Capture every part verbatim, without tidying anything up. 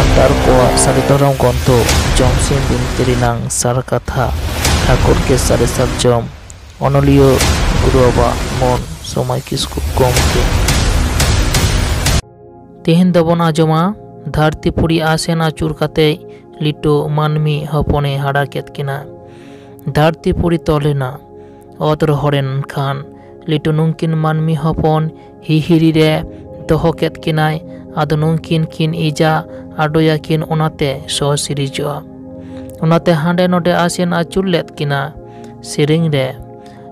ᱥᱟᱱᱛᱟᱲ ᱠᱚᱣᱟᱜ ᱥᱟᱹᱨᱤ ᱫᱷᱚᱨᱚᱢ ᱜᱨᱚᱱᱛᱷᱚ ᱡᱚᱢᱥᱤᱢ ᱵᱤᱱᱛᱤ ᱨᱮᱱᱟᱝ ᱥᱟᱨ ᱠᱟᱛᱷᱟ, ᱴᱷᱟᱹᱠᱩᱨ ᱜᱮ ᱥᱟᱹᱨᱤ ᱥᱟᱨᱡᱚᱢ, ᱚᱱᱚᱞᱤᱭᱟᱹ ᱜᱩᱨᱩ ᱵᱟᱵᱟ ᱢᱚᱱ ᱥᱚᱢᱟᱭ ᱠᱤᱥᱠᱩ ᱜᱚᱢᱠᱮ᱾ ᱛᱮᱦᱮᱧ ᱫᱚᱵᱚᱱ ᱟᱸᱡᱚᱢᱟ ᱫᱷᱟᱹᱨᱛᱤ ᱯᱩᱨᱤ ᱟᱥᱮᱱ ᱟᱹᱪᱩᱨ ᱠᱟᱛᱮ ᱞᱤᱴᱟᱹ ᱢᱟᱹᱱᱢᱤ ᱦᱚᱯᱚᱱᱮ ᱦᱟᱨᱟ ᱠᱮᱫ ᱠᱤᱱᱟ᱾ ᱫᱷᱟᱹᱨᱛᱤ ᱯᱩᱨᱤ ᱛᱚᱞ ᱮᱱᱟ ᱚᱛ ᱨᱚᱦᱚᱲᱮᱱ ᱠᱷᱟᱱ ᱞᱤᱴᱟᱹ ᱱᱩᱝᱠᱤᱱ ᱢᱟᱹᱱᱢᱤ ᱦᱚᱯᱚᱱ ᱦᱤᱦᱤᱨᱤ ᱨᱮ ᱫᱚᱦᱚ ᱠᱮᱫ ᱠᱤᱱᱟᱭ᱾ ᱟᱫᱚ ᱱᱩᱝᱠᱤᱱ ᱠᱤᱱ ᱤᱡᱟ ᱟᱰᱚᱭᱟᱠᱤᱱ, ᱚᱱᱟᱛᱮ ᱥᱚ ᱥᱤᱨᱤᱡᱚᱜᱼᱟ᱾ ᱚᱱᱟᱛᱮ ᱦᱟᱸᱰᱮ ᱱᱚᱰᱮ ᱟᱥᱮᱱ ᱟᱹᱪᱩᱨ ᱞᱮᱫ ᱠᱤᱱᱟ᱾ ᱥᱮᱨᱮᱧ ᱨᱮ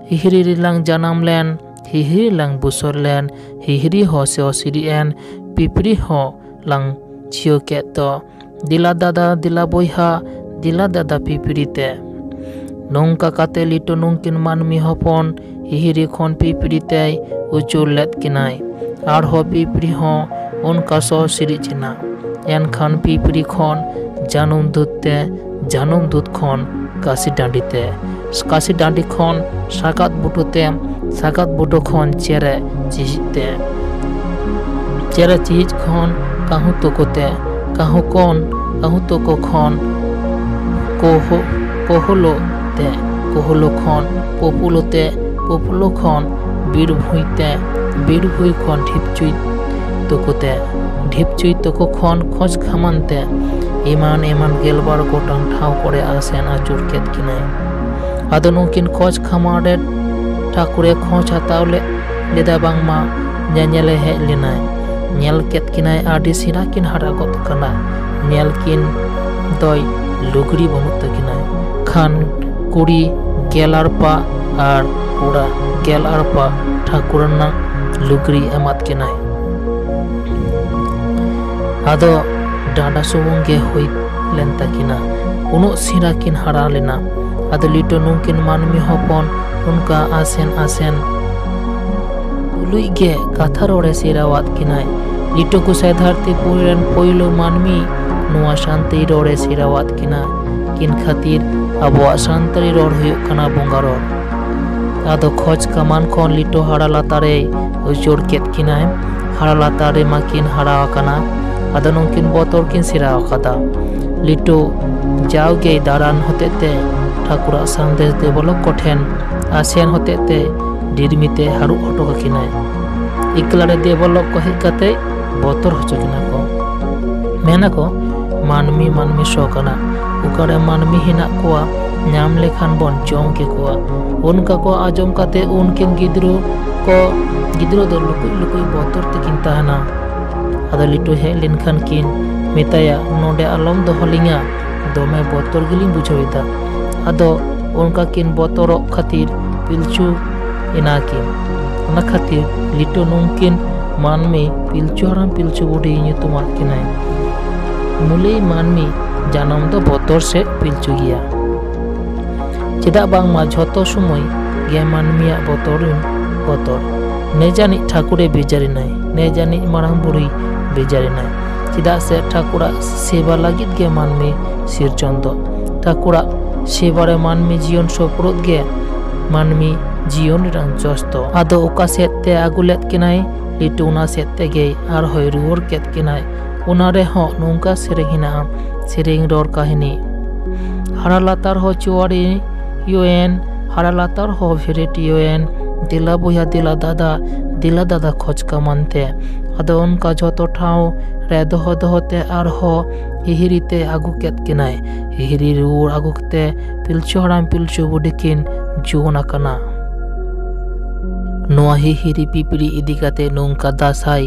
ᱦᱤᱦᱤᱨᱤ ᱨᱮᱞᱟᱝ ᱡᱟᱱᱟᱢ ᱞᱮᱱ, ᱦᱤᱦᱤᱨᱤ ᱞᱟᱝ ᱵᱩᱥᱚᱨ ᱞᱮᱱ, ᱦᱤᱦᱤᱨᱤ ᱦᱚᱸ ᱥᱚ ᱥᱤᱨᱤᱡ ᱮᱱ, ᱯᱤᱯᱤᱲᱤ ᱦᱚᱸ ᱞᱟᱝ ᱪᱷᱤᱭᱟᱹ ᱠᱮᱫ ᱫᱚ᱾ ᱫᱮᱞᱟ ᱫᱟᱫᱟ, ᱫᱮᱞᱟ ᱵᱚᱭᱦᱟ, ᱫᱮᱞᱟ ᱫᱟᱫᱟ ᱯᱤᱯᱤᱲᱤ ᱛᱮ᱾ ᱱᱚᱝᱠᱟ ᱠᱟᱛᱮ ᱞᱤᱴᱟᱹ ᱱᱩᱝᱠᱤᱱ ᱢᱟᱹᱱᱢᱤ ᱦᱚᱯᱚᱱ ᱦᱤᱦᱤᱨᱤ ᱠᱷᱚᱱ ᱯᱤᱯᱤᱲᱤ ᱛᱮᱭ ᱩᱪᱩᱨ ᱞᱮᱫ ᱠᱤᱱᱟᱭ᱾ ᱟᱨᱦᱚᱸ ᱯᱤᱯᱤᱲᱤ ᱦᱚᱸ ᱚᱱᱠᱟ ᱥᱚ ᱥᱤᱨᱤᱡ ᱮᱱᱟ᱾ ᱮᱱᱠᱷᱟᱱ ᱯᱤᱯᱤᱲᱤ ᱠᱷᱚᱱ ᱡᱟᱹᱱᱩᱢ ᱫᱩᱫᱷ ᱛᱮ, ᱡᱟᱹᱱᱩᱢ ᱫᱩᱫᱷ ᱠᱷᱚᱱ ᱠᱟᱥᱤ ᱰᱟᱺᱰᱤ ᱛᱮ, ᱠᱟᱥᱤ ᱰᱟᱺᱰᱤ ᱠᱷᱚᱱ ᱥᱟᱜᱟᱫ ᱵᱩᱴᱟᱹ ᱛᱮ, ᱥᱟᱜᱟᱫ ᱵᱩᱴᱟᱹ ᱠᱷᱚᱱ ᱪᱮᱨᱮᱡ ᱪᱤᱦᱤᱡ ᱛᱮ, ᱪᱮᱨᱮᱡ ᱪᱤᱦᱤᱡ ᱠᱷᱚᱱ ᱠᱟᱹᱦᱩ ᱛᱚᱠᱚ ᱛᱮ, ᱠᱟᱹᱦᱩ ᱠᱷᱚᱱ, ᱠᱟᱹᱦᱩ ᱛᱚᱠᱚ ᱠᱷᱚᱱ ᱠᱚᱦᱚ-, ᱠᱚᱦᱚᱞᱚ ᱛᱮ, ᱠᱚᱦᱚᱞᱚ ᱠᱷᱚᱱ ᱯᱚᱯᱩᱞᱚ ᱛᱮ, ᱯᱚᱯᱩᱞᱚ ᱠᱷᱚᱱ ᱵᱤᱨ ᱵᱷᱩᱸᱭ ᱛᱮ, ᱵᱤᱨ ᱵᱷᱩᱸᱭ ᱠᱷᱚᱱ ᱰᱷᱤᱯᱪᱩᱭ ᱛᱚᱠᱚ ᱛᱮ, ᱰᱷᱤᱯᱪᱩᱭ ᱛᱚᱠᱚ ᱠᱷᱚᱱ ᱠᱷᱚᱸᱪ ᱠᱷᱟᱢᱟᱱ ᱛᱮ, ᱮᱢᱟᱱ ᱮᱢᱟᱱ ᱜᱮᱞᱵᱟᱨ ᱜᱚᱴᱟᱝ ᱴᱷᱟᱶ ᱠᱚᱨᱮ ᱟᱥᱮᱱ ᱟᱹᱪᱩᱨ ᱠᱮᱫ ᱠᱤᱱᱟᱹᱭ᱾ ᱟᱫᱚ ᱱᱩᱠᱤᱱ ᱠᱷᱚᱸᱪ ᱠᱷᱟᱢᱟᱱ ᱨᱮ ᱴᱷᱟᱹᱠᱩᱨᱮ ᱠᱷᱚᱸᱪ ᱦᱟᱛᱟᱣ ᱞᱮᱫ, ᱞᱮᱫᱟ ᱵᱟᱝᱢᱟ ᱧᱮᱧᱮᱞᱮ ᱦᱮᱡ ᱞᱮᱱᱟᱭ᱾ ᱧᱮᱞ ᱠᱮᱫ ᱠᱤᱱᱟᱭ ᱟᱹᱰᱤ ᱥᱮᱬᱟ ᱠᱤᱱ ᱦᱟᱨᱟ ᱜᱚᱫ ᱠᱟᱱᱟ᱾ ᱧᱮᱞ ᱠᱤᱱ ᱫᱚᱭ ᱞᱩᱜᱽᱲᱤ ᱵᱟᱹᱱᱩᱜ ᱛᱟᱹᱠᱤᱱᱟ᱾ ᱠᱷᱟᱱ ᱠᱩᱲᱤ ᱜᱮᱞ ᱟᱨᱯᱟ ᱟᱨ ᱠᱚᱲᱟ ᱜᱮᱞ ᱟᱨᱯᱟ ᱴᱷᱟᱹᱠᱩᱨ ᱨᱮᱱᱟᱜ ᱞᱩᱜᱽᱲᱤ ᱮᱢᱟᱫ ᱠᱤᱱᱟᱭ᱾ ᱟᱫᱚ ᱰᱟᱸᱰᱟ ᱥᱩᱢᱩᱝ ᱜᱮ ᱦᱩᱭ ᱞᱮᱱ ᱛᱟᱹᱠᱤᱱᱟ᱾ ᱩᱱᱟᱹᱜ ᱥᱮᱬᱟ ᱠᱤᱱ ᱦᱟᱨᱟ ᱞᱮᱱᱟ᱾ ᱟᱫᱚ ᱞᱤᱴᱟᱹ ᱱᱩᱝᱠᱤᱱ ᱢᱟᱹᱱᱢᱤ ᱦᱚᱯᱚᱱ ᱚᱱᱠᱟ ᱟᱥᱮᱱ ᱟᱥᱮᱱ ᱛᱩᱞᱩᱡ ᱜᱮ ᱠᱟᱛᱷᱟ ᱨᱚᱲᱮ ᱥᱮᱬᱟᱣᱟᱫ ᱠᱤᱱᱟᱭ᱾ ᱞᱤᱴᱟᱹ ᱜᱚᱸᱥᱟᱭ ᱫᱷᱟᱹᱨᱛᱤ ᱯᱩᱨᱤ ᱨᱮᱱ ᱯᱳᱭᱞᱳ ᱢᱟᱹᱱᱢᱤ ᱱᱚᱣᱟ ᱥᱟᱱᱛᱟᱲᱤ ᱨᱚᱲᱮ ᱥᱮᱬᱟᱣᱟᱫ ᱠᱤᱱᱟ᱾ ᱠᱤᱱ ᱠᱷᱟᱹᱛᱤᱨ ᱟᱵᱚᱣᱟᱜ ᱥᱟᱱᱛᱟᱲᱤ ᱨᱚᱲ ᱦᱩᱭᱩᱜ ᱠᱟᱱᱟ ᱵᱚᱸᱜᱟ ᱨᱚᱲ᱾ ᱟᱫᱚ ᱠᱷᱚᱡᱽ ᱠᱟᱢᱟᱱ ᱠᱷᱚᱱ ᱞᱤᱴᱟᱹ ᱦᱟᱨᱟ ᱞᱟᱛᱟᱨᱮᱭ ᱩᱪᱟᱹᱲ ᱠᱮᱫ ᱠᱤᱱᱟᱭ᱾ ᱦᱟᱨᱟ ᱞᱟᱛᱟᱨ ᱨᱮᱢᱟ ᱠᱤᱱ ᱦᱟᱨᱟ ᱟᱠᱟᱱᱟ᱾ ᱟᱫᱚ ᱱᱩᱝᱠᱤᱱ ᱵᱚᱛᱚᱨ ᱠᱤᱱ ᱥᱮᱬᱟ ᱟᱠᱟᱫᱟ᱾ ᱞᱤᱴᱩ ᱡᱟᱣᱜᱮᱭ ᱫᱟᱬᱟᱱ ᱦᱚᱛᱮᱡ ᱛᱮ ᱴᱷᱟᱹᱠᱩᱨᱟᱜ ᱥᱟᱸᱫᱮᱥ ᱫᱮᱵᱚᱞᱚᱠ ᱠᱚᱴᱷᱮᱱ ᱟᱨ ᱥᱮᱱ ᱦᱚᱛᱮᱡ ᱛᱮ ᱰᱤᱨᱢᱤ ᱛᱮ ᱦᱟᱹᱨᱩᱵ ᱦᱚᱴᱚ ᱠᱟᱹᱠᱤᱱᱟᱭ᱾ ᱮᱠᱞᱟ ᱨᱮ ᱫᱮᱵᱚᱞᱚᱠ ᱠᱚ ᱦᱮᱡ ᱠᱟᱛᱮ ᱵᱚᱛᱚᱨ ᱦᱚᱪᱚ ᱠᱤᱱᱟ ᱠᱚ᱾ ᱢᱮᱱᱟᱠᱚ, ᱢᱟᱹᱱᱢᱤ ᱢᱟᱹᱱᱢᱤ ᱥᱚ ᱠᱟᱱᱟ, ᱚᱠᱟᱨᱮ ᱢᱟᱹᱱᱢᱤ ᱦᱮᱱᱟᱜ ᱠᱚᱣᱟ, ᱧᱟᱢ ᱞᱮᱠᱷᱟᱱ ᱵᱚᱱ ᱡᱚᱢ ᱠᱮᱠᱚᱣᱟ᱾ ᱚᱱᱠᱟ ᱠᱚ ᱟᱸᱡᱚᱢ ᱠᱟᱛᱮ ᱩᱱᱠᱤᱱ ᱜᱤᱫᱽᱨᱟᱹ ᱠᱚ, ᱜᱤᱫᱽᱨᱟᱹ ᱫᱚ ᱞᱩᱠᱩᱡ ᱞᱩᱠᱩᱡ ᱵᱚᱛᱚᱨ ᱛᱮᱠᱤᱱ ᱛᱟᱦᱮᱱᱟ᱾ ᱟᱫᱚ ᱞᱤᱴᱩ ᱦᱮᱡ ᱞᱮᱱᱠᱷᱟᱱ ᱠᱤᱱ ᱢᱮᱛᱟᱭᱟ, ᱱᱚᱰᱮ ᱟᱞᱚᱢ ᱫᱚᱦᱚ ᱞᱤᱧᱟ, ᱫᱚᱢᱮ ᱵᱚᱛᱚᱨ ᱜᱮᱞᱤᱧ ᱵᱩᱡᱷᱟᱹᱣ ᱮᱫᱟ᱾ ᱟᱫᱚ ᱚᱱᱠᱟ ᱠᱤᱱ ᱵᱚᱛᱚᱨᱚᱜ ᱠᱷᱟᱹᱛᱤᱨ ᱯᱤᱞᱪᱩ ᱮᱱᱟᱠᱤᱱ᱾ ᱚᱱᱟ ᱠᱷᱟᱹᱛᱤᱨ ᱞᱤᱴᱩ ᱱᱩᱝᱠᱤᱱ ᱢᱟᱹᱱᱢᱤ ᱯᱤᱞᱪᱩ ᱦᱟᱲᱟᱢ ᱯᱤᱞᱪᱩ ᱵᱩᱰᱷᱤ ᱧᱩᱛᱩᱢᱟᱫ ᱠᱤᱱᱟᱭ᱾ ᱢᱩᱞᱤ ᱢᱟᱹᱱᱢᱤ ᱡᱟᱱᱟᱢ ᱫᱚ ᱵᱚᱛᱚᱨ ᱥᱮᱫ ᱯᱤᱞᱪᱩ ᱜᱮᱭᱟ᱾ ᱪᱮᱫᱟᱜ ᱵᱟᱝᱢᱟ ᱡᱷᱚᱛᱚ ᱥᱚᱢᱚᱭ ᱜᱮ ᱢᱟᱹᱱᱢᱤᱭᱟᱜ ᱵᱚᱛᱚᱨ ᱵᱚᱛᱚᱨ᱾ ᱱᱮ ᱡᱟᱹᱱᱤᱡ ᱴᱷᱟᱹᱠᱩᱨᱮ ᱵᱮᱡᱟᱨᱮᱱᱟᱭ, ᱱᱮ ᱡᱟᱹᱱᱤᱡ ᱢᱟᱨᱟᱝ ᱵᱩᱨᱩᱭ ᱵᱮᱡᱟᱨᱮᱱᱟᱭ᱾ ᱪᱮᱫᱟᱜ ᱥᱮ ᱴᱷᱟᱹᱠᱩᱨᱟᱜ ᱥᱮᱵᱟ ᱞᱟᱹᱜᱤᱫ ᱜᱮ ᱢᱟᱹᱱᱢᱤ ᱥᱤᱨᱡᱚᱱ ᱫᱚ᱾ ᱴᱷᱟᱹᱠᱩᱨᱟᱜ ᱥᱮᱵᱟ ᱨᱮ ᱢᱟᱹᱱᱢᱤ ᱡᱤᱭᱚᱱ ᱥᱳᱯᱨᱳᱫ ᱜᱮ ᱢᱟᱹᱱᱢᱤ ᱡᱤᱭᱚᱱ ᱨᱮᱱᱟᱜ ᱡᱚᱥ ᱫᱚ᱾ ᱟᱫᱚ ᱚᱠᱟ ᱥᱮᱫ ᱛᱮ ᱟᱹᱜᱩ ᱞᱮᱫ ᱠᱤᱱᱟᱭ ᱞᱤᱴᱩ, ᱚᱱᱟ ᱥᱮᱫ ᱛᱮᱜᱮᱭ ᱟᱨᱦᱚᱸᱭ ᱨᱩᱣᱟᱹᱲ ᱠᱮᱫ ᱠᱤᱱᱟᱭ᱾ ᱚᱱᱟ ᱨᱮᱦᱚᱸ ᱱᱚᱝᱠᱟ ᱥᱮᱨᱮᱧ ᱦᱮᱱᱟᱜᱼᱟ, ᱥᱮᱨᱮᱧ ᱨᱚᱲ ᱠᱟᱹᱦᱱᱤ᱾ ᱦᱟᱨᱟ ᱞᱟᱛᱟᱨ ᱦᱚᱸ ᱪᱩᱣᱟᱲᱤ ᱭᱳᱭᱮᱱ, ᱦᱟᱨᱟ ᱞᱟᱛᱟᱨ ᱦᱚᱸ ᱵᱷᱮᱨᱮᱴ ᱭᱳᱭᱮᱱ, ᱫᱮᱞᱟ ᱵᱚᱭᱦᱟ ᱫᱮᱞᱟ ᱫᱟᱫᱟ, ᱫᱮᱞᱟ ᱫᱟᱫᱟ ᱠᱷᱚᱡᱽ ᱠᱟᱢᱟᱱ ᱛᱮ᱾ ᱟᱫᱚ ᱚᱱᱠᱟ ᱡᱷᱚᱛᱚ ᱴᱷᱟᱶ ᱨᱮ ᱫᱚᱦᱚ ᱫᱚᱦᱚ ᱛᱮ ᱟᱨᱦᱚᱸ ᱦᱤᱦᱤᱨᱤ ᱛᱮ ᱟᱹᱜᱩ ᱠᱮᱫ ᱠᱤᱱᱟᱭ᱾ ᱦᱤᱦᱤᱨᱤ ᱨᱩᱣᱟᱹᱲ ᱟᱹᱜᱩ ᱠᱟᱛᱮ ᱯᱤᱞᱪᱩ ᱦᱟᱲᱟᱢ ᱯᱤᱞᱪᱩ ᱵᱩᱰᱷᱤ ᱠᱤᱱ ᱡᱩᱣᱟᱹᱱ ᱟᱠᱟᱱᱟ᱾ ᱱᱚᱣᱟ ᱦᱤᱦᱤᱨᱤ ᱯᱤᱯᱤᱲᱤ ᱤᱫᱤ ᱠᱟᱛᱮ ᱱᱚᱝᱠᱟ ᱫᱟᱸᱥᱟᱭ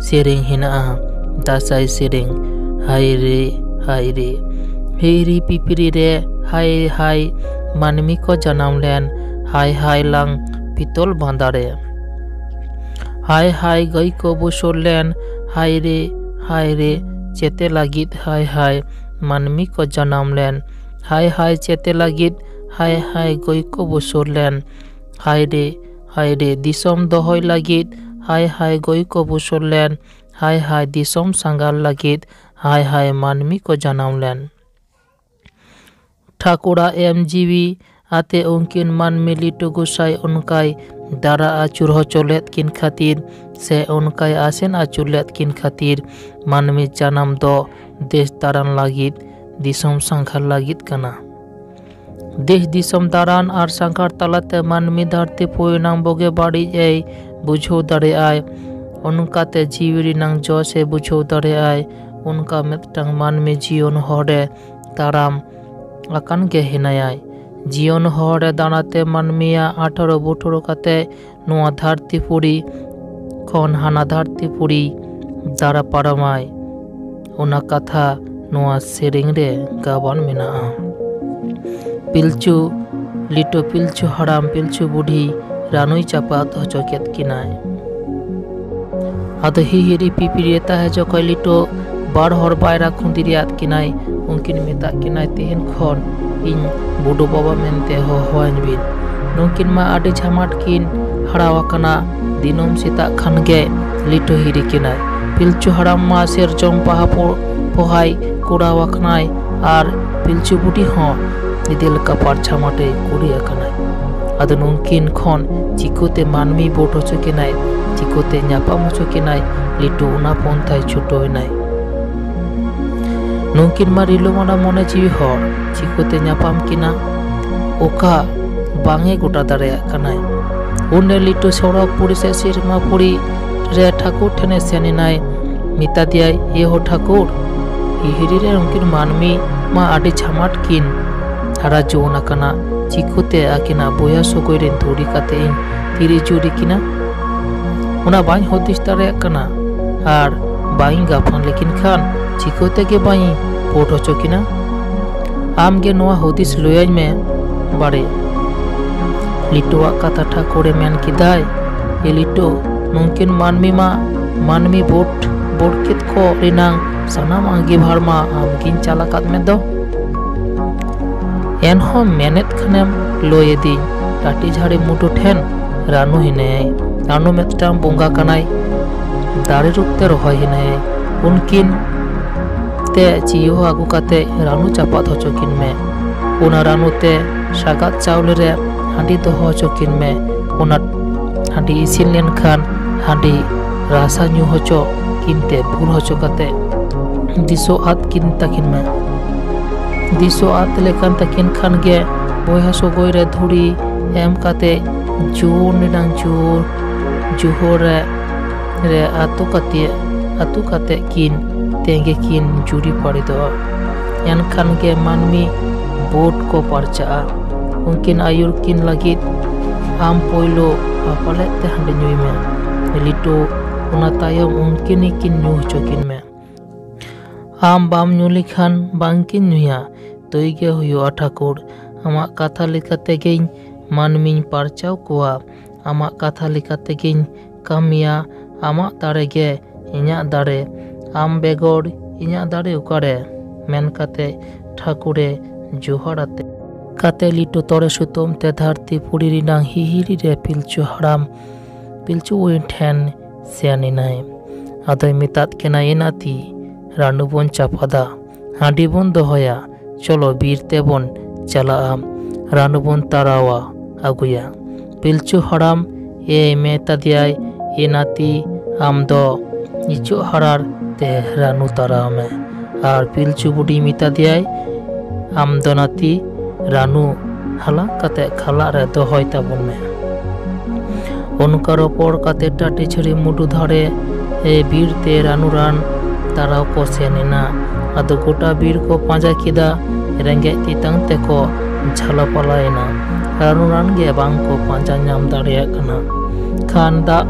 ᱥᱮᱨᱮᱧ ᱦᱮᱱᱟᱜᱼᱟ᱾ ᱫᱟᱸᱥᱟᱭ ᱥᱮᱨᱮᱧ᱾ ᱦᱟᱭ ᱨᱮ, ᱦᱟᱭ ᱨᱮ, ᱦᱤᱦᱤᱨᱤ ᱯᱤᱯᱤᱲᱤ ᱨᱮ, ᱦᱟᱭ ᱦᱟᱭ, ᱢᱟᱹᱱᱢᱤ ᱠᱚ ᱡᱟᱱᱟᱢ ᱞᱮᱱ, ᱦᱟᱭ ᱦᱟᱭ ᱞᱟᱝ ᱯᱤᱛᱚᱞ ᱵᱟᱸᱫᱟ ᱨᱮ᱾ ᱦᱟᱭ ᱦᱟᱭ, ᱜᱟᱹᱭ ᱠᱚ ᱵᱩᱥᱩᱨ ᱞᱮᱱ, ᱦᱟᱭ ᱨᱮ, ᱦᱟᱭ ᱨᱮ, ᱪᱮᱛᱮ ᱞᱟᱹᱜᱤᱫ, ᱦᱟᱭ ᱦᱟᱭ, ᱢᱟᱹᱱᱢᱤ ᱠᱚ ᱡᱟᱱᱟᱢ ᱞᱮᱱ, ᱦᱟᱭ ᱦᱟᱭ, ᱪᱮᱛᱮ ᱞᱟᱹᱜᱤᱫ, ᱦᱟᱭ ᱦᱟᱭ, ᱜᱟᱹᱭ ᱠᱚ ᱵᱩᱥᱩᱨ ᱞᱮᱱ, ᱦᱟᱭ ᱨᱮ, ᱦᱟᱭ ᱨᱮ, ᱫᱤᱥᱚᱢ ᱫᱚᱦᱚᱭ ᱞᱟᱹᱜᱤᱫ, ᱦᱟᱭ ᱦᱟᱭ, ᱜᱟᱹᱭ ᱠᱚ ᱵᱩᱥᱩᱨ ᱞᱮᱱ, ᱦᱟᱭ ᱦᱟᱭ, ᱫᱤᱥᱚᱢ ᱥᱟᱸᱜᱟᱞ ᱞᱟᱹᱜᱤᱫ, ᱦᱟᱭ ᱦᱟᱭ, ᱢᱟᱹᱱᱢᱤ ᱠᱚ ᱡᱟᱱᱟᱢ ᱞᱮᱱ᱾ ᱴᱷᱟᱹᱠᱩᱨᱟᱜ ᱮᱢ ᱡᱤᱣᱤ ᱟᱛᱮ ᱩᱱᱠᱤᱱ ᱢᱟᱹᱱᱢᱤ ᱞᱤᱴᱩ ᱜᱚᱸᱥᱟᱭ ᱚᱱᱠᱟᱭ ᱫᱟᱨᱟ ᱟᱹᱪᱩᱨ ᱦᱚᱪᱚ ᱞᱮᱫ ᱠᱤᱱ ᱠᱷᱟᱹᱛᱤᱨ ᱥᱮ ᱚᱱᱠᱟᱭ ᱟᱥᱮᱱ ᱟᱹᱪᱩᱨ ᱞᱮᱫ ᱠᱤᱱ ᱠᱷᱟᱹᱛᱤᱨ ᱢᱟᱹᱱᱢᱤ ᱡᱟᱱᱟᱢ ᱫᱚ ᱫᱮᱥ ᱫᱟᱬᱟᱱ ᱞᱟᱹᱜᱤᱫ, ᱫᱤᱥᱚᱢ ᱥᱟᱸᱜᱷᱟᱨ ᱞᱟᱹᱜᱤᱫ ᱠᱟᱱᱟ᱾ ᱫᱮᱥ ᱫᱤᱥᱚᱢ ᱫᱟᱬᱟᱱ ᱟᱨ ᱥᱟᱸᱜᱷᱟᱨ ᱛᱟᱞᱟᱛᱮ ᱢᱟᱹᱱᱢᱤ ᱫᱷᱟᱹᱨᱛᱤ ᱯᱩᱨᱤ ᱨᱮᱱᱟᱜ ᱵᱩᱜᱤ ᱵᱟᱹᱲᱤᱡ ᱮ ᱵᱩᱡᱷᱟᱹᱣ ᱫᱟᱲᱮᱭᱟᱜᱼᱟᱭ᱾ ᱚᱱᱠᱟᱛᱮ ᱡᱤᱣᱤ ᱨᱮᱱᱟᱜ ᱡᱚᱥ ᱮ ᱵᱩᱡᱷᱟᱹᱣ ᱫᱟᱲᱮᱭᱟᱜᱼᱟᱭ᱾ ᱚᱱᱠᱟ ᱢᱤᱫᱴᱟᱝ ᱢᱟᱹᱱᱢᱤ ᱡᱤᱭᱚᱱ ᱦᱚᱨ ᱨᱮ ᱛᱟᱲᱟᱢ ᱟᱠᱟᱱ ᱜᱮ ᱦᱮᱱᱟᱭᱟᱭ᱾ ᱡᱤᱭᱚᱱ ᱦᱚᱨ ᱨᱮ ᱫᱟᱬᱟᱛᱮ ᱢᱟᱹᱱᱢᱤᱭᱟᱜ ᱟᱴᱷᱟᱨᱚ ᱵᱩᱴᱷᱟᱹᱨᱚ ᱠᱟᱛᱮ ᱱᱚᱣᱟ ᱫᱷᱟᱹᱨᱛᱤ ᱯᱩᱨᱤ ᱠᱷᱚᱱ ᱦᱟᱱᱟ ᱫᱷᱟᱹᱨᱛᱤ ᱯᱩᱨᱤ ᱫᱟᱨᱟ ᱯᱟᱨᱚᱢᱟᱭ᱾ ᱚᱱᱟ ᱠᱟᱛᱷᱟ ᱱᱚᱣᱟ ᱥᱮᱨᱮᱧ ᱨᱮ ᱜᱟᱵᱟᱱ ᱢᱮᱱᱟᱜᱼᱟ᱾ ᱯᱤᱞᱪᱩ ᱞᱤᱴᱟᱹ ᱯᱤᱞᱪᱩ ᱦᱟᱲᱟᱢ ᱯᱤᱞᱪᱩ ᱵᱩᱰᱷᱤ ᱨᱟᱱᱩᱭ ᱪᱟᱯᱟᱫ ᱦᱚᱪᱚ ᱠᱮᱫ ᱠᱤᱱᱟᱭ᱾ ᱟᱫᱚ ᱦᱤᱦᱤᱨᱤ ᱯᱤᱯᱤᱲᱤ ᱛᱟᱦᱮᱸ ᱡᱚᱠᱷᱚᱡ ᱞᱤᱴᱟᱹ ᱵᱟᱨ ᱦᱚᱲ ᱵᱟᱭᱨᱟ ᱠᱷᱩᱸᱫᱤᱨᱤᱭᱟᱫ ᱠᱤᱱᱟᱭ᱾ ᱩᱱᱠᱤᱱ ᱢᱮᱛᱟᱜ ᱠᱤᱱᱟᱭ, "ᱛᱮᱦᱮᱧ ᱠᱷᱚᱱ ᱤᱧ ᱵᱩᱰᱩ ᱵᱟᱵᱟ ᱢᱮᱱᱛᱮ ᱦᱚᱦᱚᱣᱟᱹᱧ ᱵᱤᱱ᱾" ᱱᱩᱠᱤᱱ ᱢᱟ ᱟᱹᱰᱤ ᱡᱷᱟᱢᱟᱴ ᱠᱤᱱ ᱦᱟᱨᱟᱣ ᱟᱠᱟᱱᱟ᱾ ᱫᱤᱱᱟᱹᱢ ᱥᱮᱛᱟᱜ ᱠᱷᱟᱱ ᱜᱮ ᱞᱤᱴᱟᱹ ᱦᱤᱨᱤ ᱠᱤᱱᱟᱭ᱾ ᱯᱤᱞᱪᱩ ᱦᱟᱲᱟᱢ ᱢᱟ ᱥᱮᱨᱡᱚᱢ ᱵᱟᱦᱟ ᱯᱚ-, ᱯᱚᱦᱟᱭ ᱠᱚᱨᱟᱣ ᱟᱠᱟᱱᱟᱭ ᱟᱨ ᱯᱤᱞᱪᱩ ᱵᱩᱰᱷᱤ ᱦᱚᱸ ᱤᱫᱤ ᱞᱮᱠᱟ ᱯᱟᱨᱪᱷᱟ ᱢᱟᱴᱮ ᱠᱩᱲᱤ ᱟᱠᱟᱱᱟᱭ᱾ ᱟᱫᱚ ᱱᱩᱝᱠᱤᱱ ᱠᱷᱚᱱ ᱪᱤᱠᱟᱹᱛᱮ ᱢᱟᱹᱱᱢᱤ ᱵᱳᱴ ᱦᱚᱪᱚ ᱠᱤᱱᱟᱭ, ᱪᱤᱠᱟᱹᱛᱮ ᱧᱟᱯᱟᱢ ᱦᱚᱪᱚ ᱠᱤᱱᱟᱭ, ᱞᱤᱴᱩ ᱚᱱᱟ ᱯᱚᱱᱛᱷᱟᱭ ᱪᱷᱩᱴᱟᱹᱣ ᱮᱱᱟᱭ᱾ ᱱᱩᱝᱠᱤᱱ ᱢᱟ ᱨᱤᱞᱟᱹᱢᱟᱞᱟ ᱢᱚᱱᱮ ᱡᱤᱣᱤ ᱦᱚᱲ, ᱪᱤᱠᱟᱹᱛᱮ ᱧᱟᱯᱟᱢ ᱠᱤᱱᱟ, ᱚᱠᱟ ᱵᱟᱝ ᱮ ᱜᱚᱴᱟ ᱫᱟᱲᱮᱭᱟᱜ ᱠᱟᱱᱟᱭ᱾ ᱩᱱᱨᱮ ᱞᱤᱴᱩ ᱥᱚᱲᱚᱠ ᱯᱩᱨᱤ ᱥᱮ ᱥᱮᱨᱢᱟ ᱯᱩᱨᱤ ᱨᱮ ᱴᱷᱟᱹᱠᱩᱨ ᱴᱷᱮᱱᱮ ᱥᱮᱱ ᱮᱱᱟᱭ᱾ ᱢᱮᱛᱟ ᱫᱮᱭᱟᱭ, "ᱮ ᱦᱳ ᱴᱷᱟᱹᱠᱩᱨ, ᱦᱤᱦᱤᱨᱤ ᱨᱮ ᱩᱱᱠᱤᱱ ᱢᱟᱹᱱᱢᱤ ᱢᱟ ᱟᱹᱰᱤ ᱡᱷᱟᱢᱟᱴ ᱠᱤᱱ ᱦᱟᱨᱟ ᱡᱩᱣᱟᱹᱱ ᱟᱠᱟᱱᱟ, ᱪᱤᱠᱟᱹᱛᱮ ᱟᱹᱠᱤᱱᱟᱜ ᱵᱚᱭᱦᱟ ᱥᱟᱹᱜᱟᱹᱭ ᱨᱮᱱ ᱫᱷᱩᱲᱤ ᱠᱟᱛᱮ ᱤᱧ ᱛᱤᱨᱤ ᱡᱩᱨᱤ ᱠᱤᱱᱟ? ᱚᱱᱟ ᱵᱟᱹᱧ ᱦᱩᱫᱤᱥ ᱫᱟᱲᱮᱭᱟᱜ ᱠᱟᱱᱟ ᱟᱨ ᱵᱟᱹᱧ ᱜᱟᱯᱷᱟᱱ ᱞᱮᱠᱤᱱ ᱠᱷᱟᱱ ᱪᱤᱠᱟᱹ ᱛᱮᱜᱮ ᱵᱟᱹᱧ ᱯᱳᱴ ᱦᱚᱪᱚ ᱠᱤᱱᱟ? ᱟᱢ ᱜᱮ ᱱᱚᱣᱟ ᱦᱩᱫᱤᱥ ᱞᱟᱹᱭᱟᱹᱧ ᱢᱮ ᱵᱟᱲᱮ᱾" ᱞᱤᱴᱩᱣᱟᱜ ᱠᱟᱛᱷᱟ ᱴᱷᱟᱹᱠᱩᱨᱮ ᱢᱮᱱ ᱠᱮᱫᱟᱭ, "ᱮ ᱞᱤᱴᱩ, ᱱᱩᱝᱠᱤᱱ ᱢᱟᱹᱱᱢᱤ ᱢᱟ, ᱢᱟᱹᱱᱢᱤ ᱵᱳᱴ, ᱵᱳᱴ ᱠᱮᱫ ᱠᱚ ᱨᱮᱱᱟᱝ ᱥᱟᱱᱟᱢ ᱟᱸᱜᱤᱵᱷᱟᱨ ᱢᱟ ᱟᱢᱜᱤᱧ ᱪᱟᱞ ᱟᱠᱟᱫ ᱢᱮ ᱫᱚ᱾ ᱮᱱᱦᱚᱸ ᱢᱮᱱᱮᱫ ᱠᱷᱟᱱᱮᱢ ᱞᱟᱹᱭ ᱟᱹᱫᱤᱧ, ᱴᱟᱹᱴᱤ ᱡᱷᱟᱹᱲᱤ ᱢᱩᱰᱩ ᱴᱷᱮᱱ ᱨᱟᱱᱩ ᱦᱮᱱᱟᱭᱟᱭ᱾ ᱨᱟᱱᱩ ᱢᱤᱫᱴᱟᱝ ᱵᱚᱸᱜᱟ ᱠᱟᱱᱟᱭ, ᱫᱟᱨᱮ ᱨᱩᱯ ᱛᱮ ᱨᱚᱦᱚᱭ ᱦᱮᱱᱟᱭᱟᱭ᱾ ᱩᱱᱠᱤᱱ ᱛᱮ ᱪᱤᱭᱳ ᱟᱹᱜᱩ ᱠᱟᱛᱮ ᱨᱟᱱᱩ ᱪᱟᱯᱟᱫ ᱦᱚᱪᱚ ᱠᱤᱱ ᱢᱮ᱾ ᱚᱱᱟ ᱨᱟᱱᱩ ᱛᱮ ᱥᱟᱜᱟᱫ ᱪᱟᱣᱞᱮ ᱨᱮ ᱦᱟᱺᱰᱤ ᱫᱚᱦᱚ ᱦᱚᱪᱚ ᱠᱤᱱ ᱢᱮ᱾ ᱚᱱᱟ ᱦᱟᱺᱰᱤ ᱤᱥᱤᱱ ᱞᱮᱱᱠᱷᱟᱱ ᱦᱟᱺᱰᱤ ᱨᱟᱥᱟ ᱧᱩ ᱦᱚᱪᱚ ᱠᱤᱱ ᱛᱮ ᱵᱷᱩᱞ ᱦᱚᱪᱚ ᱠᱟᱛᱮ ᱫᱤᱥᱟᱹ ᱟᱫ ᱠᱤᱱ ᱛᱟᱹᱠᱤᱱ ᱢᱮ᱾ ᱫᱤᱥᱟᱹ ᱟᱫ ᱞᱮᱠᱟᱱ ᱛᱟᱹᱠᱤᱱ ᱠᱷᱟᱱ ᱜᱮ ᱵᱚᱭᱦᱟ ᱥᱚᱜᱚᱭ ᱨᱮ ᱫᱷᱩᱲᱤ ᱮᱢ ᱠᱟᱛᱮ ᱡᱩᱣᱟᱹᱱ ᱨᱮᱱᱟᱝ ᱡᱩᱣᱟᱹᱱ ᱡᱩᱦᱚᱨ ᱨᱮ, ᱨᱮ ᱟᱹᱛᱩ ᱠᱟᱛᱮ, ᱟᱹᱛᱩ ᱠᱟᱛᱮ ᱠᱤᱱ ᱛᱮᱸᱜᱮ ᱠᱤᱱ ᱡᱩᱨᱤ ᱯᱟᱹᱲᱤᱫᱚᱜᱼᱟ᱾ ᱮᱱᱠᱷᱟᱱ ᱜᱮ ᱢᱟᱹᱱᱢᱤ ᱵᱳᱴ ᱠᱚ ᱯᱟᱨᱪᱟᱜᱼᱟ᱾ ᱩᱱᱠᱤᱱ ᱟᱹᱭᱩᱨ ᱠᱤᱱ ᱞᱟᱹᱜᱤᱫ ᱟᱢ ᱯᱳᱭᱞᱳ ᱦᱟᱯᱟᱞᱮᱫ ᱛᱮ ᱦᱟᱺᱰᱤ ᱧᱩᱭ ᱢᱮ᱾ ᱞᱤᱴᱟᱹ, ᱚᱱᱟ ᱛᱟᱭᱚᱢ ᱩᱱᱠᱤᱱ ᱠᱤᱱ ᱧᱩ ᱦᱚᱪᱚ ᱠᱤᱱ ᱢᱮ᱾ ᱟᱢ ᱵᱟᱢ ᱧᱩ ᱞᱮᱠᱷᱟᱱ ᱵᱟᱝ ᱠᱤᱱ ᱧᱩᱭᱟ᱾ ᱛᱩᱭ ᱜᱮ ᱦᱩᱭᱩᱜᱼᱟ ᱴᱷᱟᱹᱠᱩᱨ᱾ ᱟᱢᱟᱜ ᱠᱟᱛᱷᱟ ᱞᱮᱠᱟ ᱛᱮᱜᱮᱧ ᱢᱟᱹᱱᱢᱤᱧ ᱯᱟᱨᱪᱟᱣ ᱠᱚᱣᱟ᱾ ᱟᱢᱟᱜ ᱠᱟᱛᱷᱟ ᱞᱮᱠᱟ ᱛᱮᱜᱮᱧ ᱠᱟᱹᱢᱤᱭᱟ᱾ ᱟᱢᱟᱜ ᱫᱟᱲᱮ ᱜᱮ ᱤᱧᱟᱜ ᱫᱟᱲᱮ᱾ ᱟᱢ ᱵᱮᱜᱚᱨ ᱤᱧᱟᱜ ᱫᱟᱲᱮ ᱚᱠᱟᱨᱮ? ᱢᱮᱱ ᱠᱟᱛᱮ ᱴᱷᱟᱹᱠᱩᱨᱮ ᱡᱚᱦᱟᱨ ᱟᱛᱮ ᱠᱟᱛᱮ ᱞᱤᱴᱟᱹ ᱛᱚᱲᱮ ᱥᱩᱛᱟᱹᱢ ᱛᱮ ᱫᱷᱟᱹᱨᱛᱤ ᱯᱩᱨᱤ ᱨᱮᱱᱟᱝ ᱦᱤᱦᱤᱲᱤ ᱨᱮ ᱯᱤᱞᱪᱩ ᱦᱟᱲᱟᱢ ᱯᱤᱞᱪᱩ ᱵᱩᱲᱦᱤ ᱴᱷᱮᱱ ᱥᱮᱱ ᱮᱱᱟᱭ᱾ ᱟᱫᱚᱭ ᱢᱮᱛᱟᱫ ᱠᱤᱱᱟ, "ᱮ ᱱᱟᱹᱛᱤ, ᱨᱟᱹᱱᱩ ᱵᱚᱱ ᱪᱟᱯᱟᱫᱟ, ᱦᱟᱺᱰᱤ ᱵᱚᱱ ᱫᱚᱦᱚᱭᱟ, ᱪᱚᱞᱚ ᱵᱤᱨ ᱛᱮᱵᱚᱱ ᱪᱟᱞᱟᱜᱼᱟ, ᱨᱟᱹᱱᱩ ᱵᱚᱱ ᱛᱟᱨᱟᱣᱟ ᱟᱹᱜᱩᱭᱟ᱾" ᱯᱤᱞᱪᱩ ᱦᱟᱲᱟᱢ ᱮ ᱢᱮᱛᱟ ᱫᱮᱭᱟᱭ, "ᱮ ᱱᱟᱹᱛᱤ, ᱟᱢ ᱫᱚ ᱤᱪᱟᱹᱜ ᱦᱟᱲᱟᱨ ᱛᱮ ᱨᱟᱹᱱᱩ ᱛᱟᱨᱟᱣ ᱢᱮ᱾" ᱟᱨ ᱯᱤᱞᱪᱩ ᱵᱩᱰᱷᱤ ᱢᱮᱛᱟ ᱫᱮᱭᱟᱭ, "ᱟᱢ ᱫᱚ ᱱᱟᱹᱛᱤ, ᱨᱟᱹᱱᱩ ᱦᱟᱞᱟᱝ ᱠᱟᱛᱮ ᱠᱷᱟᱞᱟᱜ ᱨᱮ ᱫᱚᱦᱚᱭ ᱛᱟᱵᱚᱱ ᱢᱮ᱾" ᱚᱱᱠᱟ ᱨᱚᱯᱚᱲ ᱠᱟᱛᱮ ᱴᱟᱴᱤ ᱪᱷᱟᱹᱲᱤ ᱢᱩᱰᱩ ᱫᱷᱟᱨᱮ ᱮ ᱵᱤᱨ ᱛᱮ ᱨᱟᱹᱱᱩ ᱨᱟᱱ ᱛᱟᱨᱟᱣ ᱠᱚ ᱥᱮᱱ ᱮᱱᱟ᱾ ᱟᱫᱚ ᱜᱚᱴᱟ ᱵᱤᱨ ᱠᱚ ᱯᱟᱸᱡᱟ ᱠᱮᱫᱟ, ᱨᱮᱸᱜᱮᱡ ᱛᱮᱛᱟᱝ ᱛᱮᱠᱚ ᱡᱷᱟᱞᱟ ᱯᱟᱞᱟᱭᱮᱱᱟ᱾ ᱨᱟᱹᱱᱩ ᱨᱟᱱ ᱜᱮ ᱵᱟᱝ ᱠᱚ ᱯᱟᱸᱡᱟ ᱧᱟᱢ ᱫᱟᱲᱮᱭᱟᱜ ᱠᱟᱱᱟ᱾ ᱠᱷᱟᱱ ᱫᱟᱜ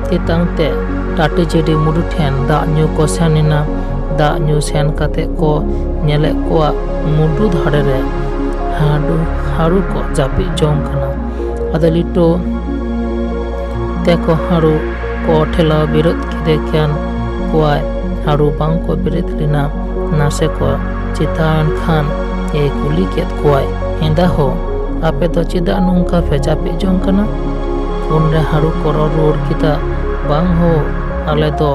ᱛᱮᱛᱟᱝ ᱛᱮ ᱴᱟᱴᱤ ᱪᱷᱟᱹᱲᱤ ᱢᱩᱰᱩ ᱴᱷᱮᱱ ᱫᱟᱜ ᱧᱩ ᱠᱚ ᱥᱮᱱ ᱮᱱᱟ᱾ ᱫᱟᱜ ᱧᱩ ᱥᱮᱱ ᱠᱟᱛᱮ ᱠᱚ ᱧᱮᱞᱮᱫ ᱠᱚᱣᱟ ᱢᱩᱰᱩ ᱫᱷᱟᱨᱮ ᱨᱮ ᱦᱟᱹᱲᱩ, ᱦᱟᱹᱲᱩ ᱠᱚ ᱡᱟᱹᱯᱤᱫ ᱡᱚᱝ ᱠᱟᱱᱟ᱾ ᱟᱫᱚ ᱞᱤᱴᱟᱹ ᱛᱮᱠᱚ ᱦᱟᱹᱲᱩ ᱠᱚ ᱴᱷᱮᱞᱟᱣ ᱵᱮᱨᱮᱫ ᱠᱮᱫᱮ ᱠᱷᱟᱱ ᱠᱚᱣᱟᱭ᱾ ᱦᱟᱹᱲᱩ ᱵᱟᱝ ᱠᱚ ᱵᱮᱨᱮᱫ ᱞᱮᱱᱟ᱾ ᱱᱟᱥᱮ ᱠᱚ ᱪᱮᱛᱟᱣ ᱮᱱ ᱠᱷᱟᱱ ᱮ ᱠᱩᱞᱤ ᱠᱮᱫ ᱠᱚᱣᱟᱭ, "ᱦᱮᱸᱫᱟ ᱦᱳ, ᱟᱯᱮ ᱫᱚ ᱪᱮᱫᱟᱜ ᱱᱚᱝᱠᱟ ᱯᱮ ᱡᱟᱹᱯᱤᱫ ᱡᱚᱝ ᱠᱟᱱᱟ?" ᱩᱱᱨᱮ ᱦᱟᱹᱲᱩ ᱠᱚ ᱨᱚᱲ ᱨᱩᱣᱟᱹᱲ ᱠᱮᱫᱟ, "ᱵᱟᱝ ᱦᱳ, ᱟᱞᱮ ᱫᱚ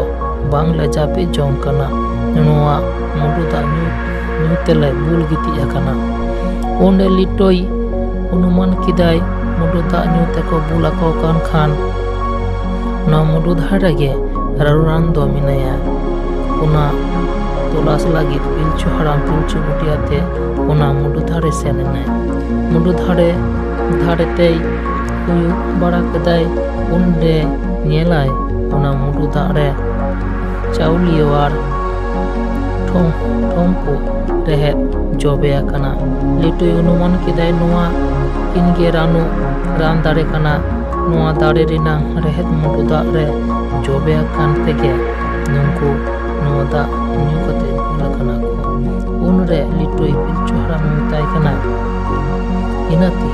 ᱵᱟᱝ ᱞᱮ ᱡᱟᱹᱯᱤᱫ ᱡᱚᱝ ᱠᱟᱱᱟ, ᱱᱚᱣᱟ ᱢᱩᱰᱩ ᱫᱟᱜ ᱧᱩ, ᱧᱩ ᱛᱮᱞᱮ ᱵᱩᱞ ᱜᱤᱛᱤᱡ ᱟᱠᱟᱱᱟ᱾" ᱩᱱᱨᱮ ᱞᱤᱴᱟᱹᱭ ᱚᱱᱩᱢᱟᱱ ᱠᱮᱫᱟᱭ, ᱢᱩᱰᱩ ᱫᱟᱜ ᱧᱩ ᱛᱮᱠᱚ ᱵᱩᱞ ᱟᱠᱚ ᱠᱟᱱ ᱠᱷᱟᱱ, ᱱᱚᱣᱟ ᱢᱩᱰᱩ ᱫᱷᱟᱨᱮ ᱨᱮᱜᱮ ᱨᱟᱱᱩ ᱨᱟᱱ ᱫᱚ ᱢᱮᱱᱟᱭᱟ᱾ ᱚᱱᱟ ᱛᱚᱞᱟᱥ ᱞᱟᱹᱜᱤᱫ ᱯᱤᱞᱪᱩ ᱦᱟᱲᱟᱢ ᱯᱤᱞᱪᱩ ᱵᱩᱰᱷᱤ ᱟᱛᱮ ᱚᱱᱟ ᱢᱩᱰᱩ ᱫᱷᱟᱨᱮ ᱥᱮᱱ ᱮᱱᱟᱭ᱾ ᱢᱩᱰᱩ ᱫᱷᱟᱨᱮ ᱫᱷᱟᱨᱮ ᱛᱮᱭ ᱠᱚᱭᱚᱜ ᱵᱟᱲᱟ ᱠᱮᱫᱟᱭ᱾ ᱩᱱᱨᱮ ᱧᱮᱞᱟᱭ ᱚᱱᱟ ᱢᱩᱰᱩ ᱫᱟᱜ ᱨᱮ ᱪᱟᱣᱞᱤᱭᱟᱹ ᱟᱨ ᱴᱷᱚᱝ ᱴᱷᱚᱝ ᱠᱚ ᱨᱮᱦᱮᱫ ᱡᱚᱵᱮ ᱟᱠᱟᱱᱟ᱾ ᱞᱤᱴᱩᱭ ᱚᱱᱩᱢᱟᱱ ᱠᱮᱫᱟᱭ ᱱᱚᱣᱟ ᱠᱤᱱ ᱜᱮ ᱨᱟᱱᱩ ᱨᱟᱱ ᱫᱟᱨᱮ ᱠᱟᱱᱟ᱾ ᱱᱚᱣᱟ ᱫᱟᱨᱮ ᱨᱮᱱᱟᱜ ᱨᱮᱦᱮᱫ ᱢᱩᱰᱩ ᱫᱟᱜ ᱨᱮ ᱡᱚᱵᱮ ᱟᱠᱟᱱ ᱛᱮᱜᱮ ᱱᱩᱠᱩ ᱱᱚᱣᱟ ᱫᱟᱜ ᱧᱩ ᱠᱟᱛᱮ ᱵᱩᱞ ᱟᱠᱟᱱᱟ ᱠᱚ᱾ ᱩᱱᱨᱮ ᱞᱤᱴᱩᱭ ᱯᱤᱞᱪᱩ ᱦᱟᱲᱟᱢᱮ ᱢᱮᱛᱟᱭ ᱠᱟᱱᱟ, ᱤᱱᱟᱹᱛᱤ,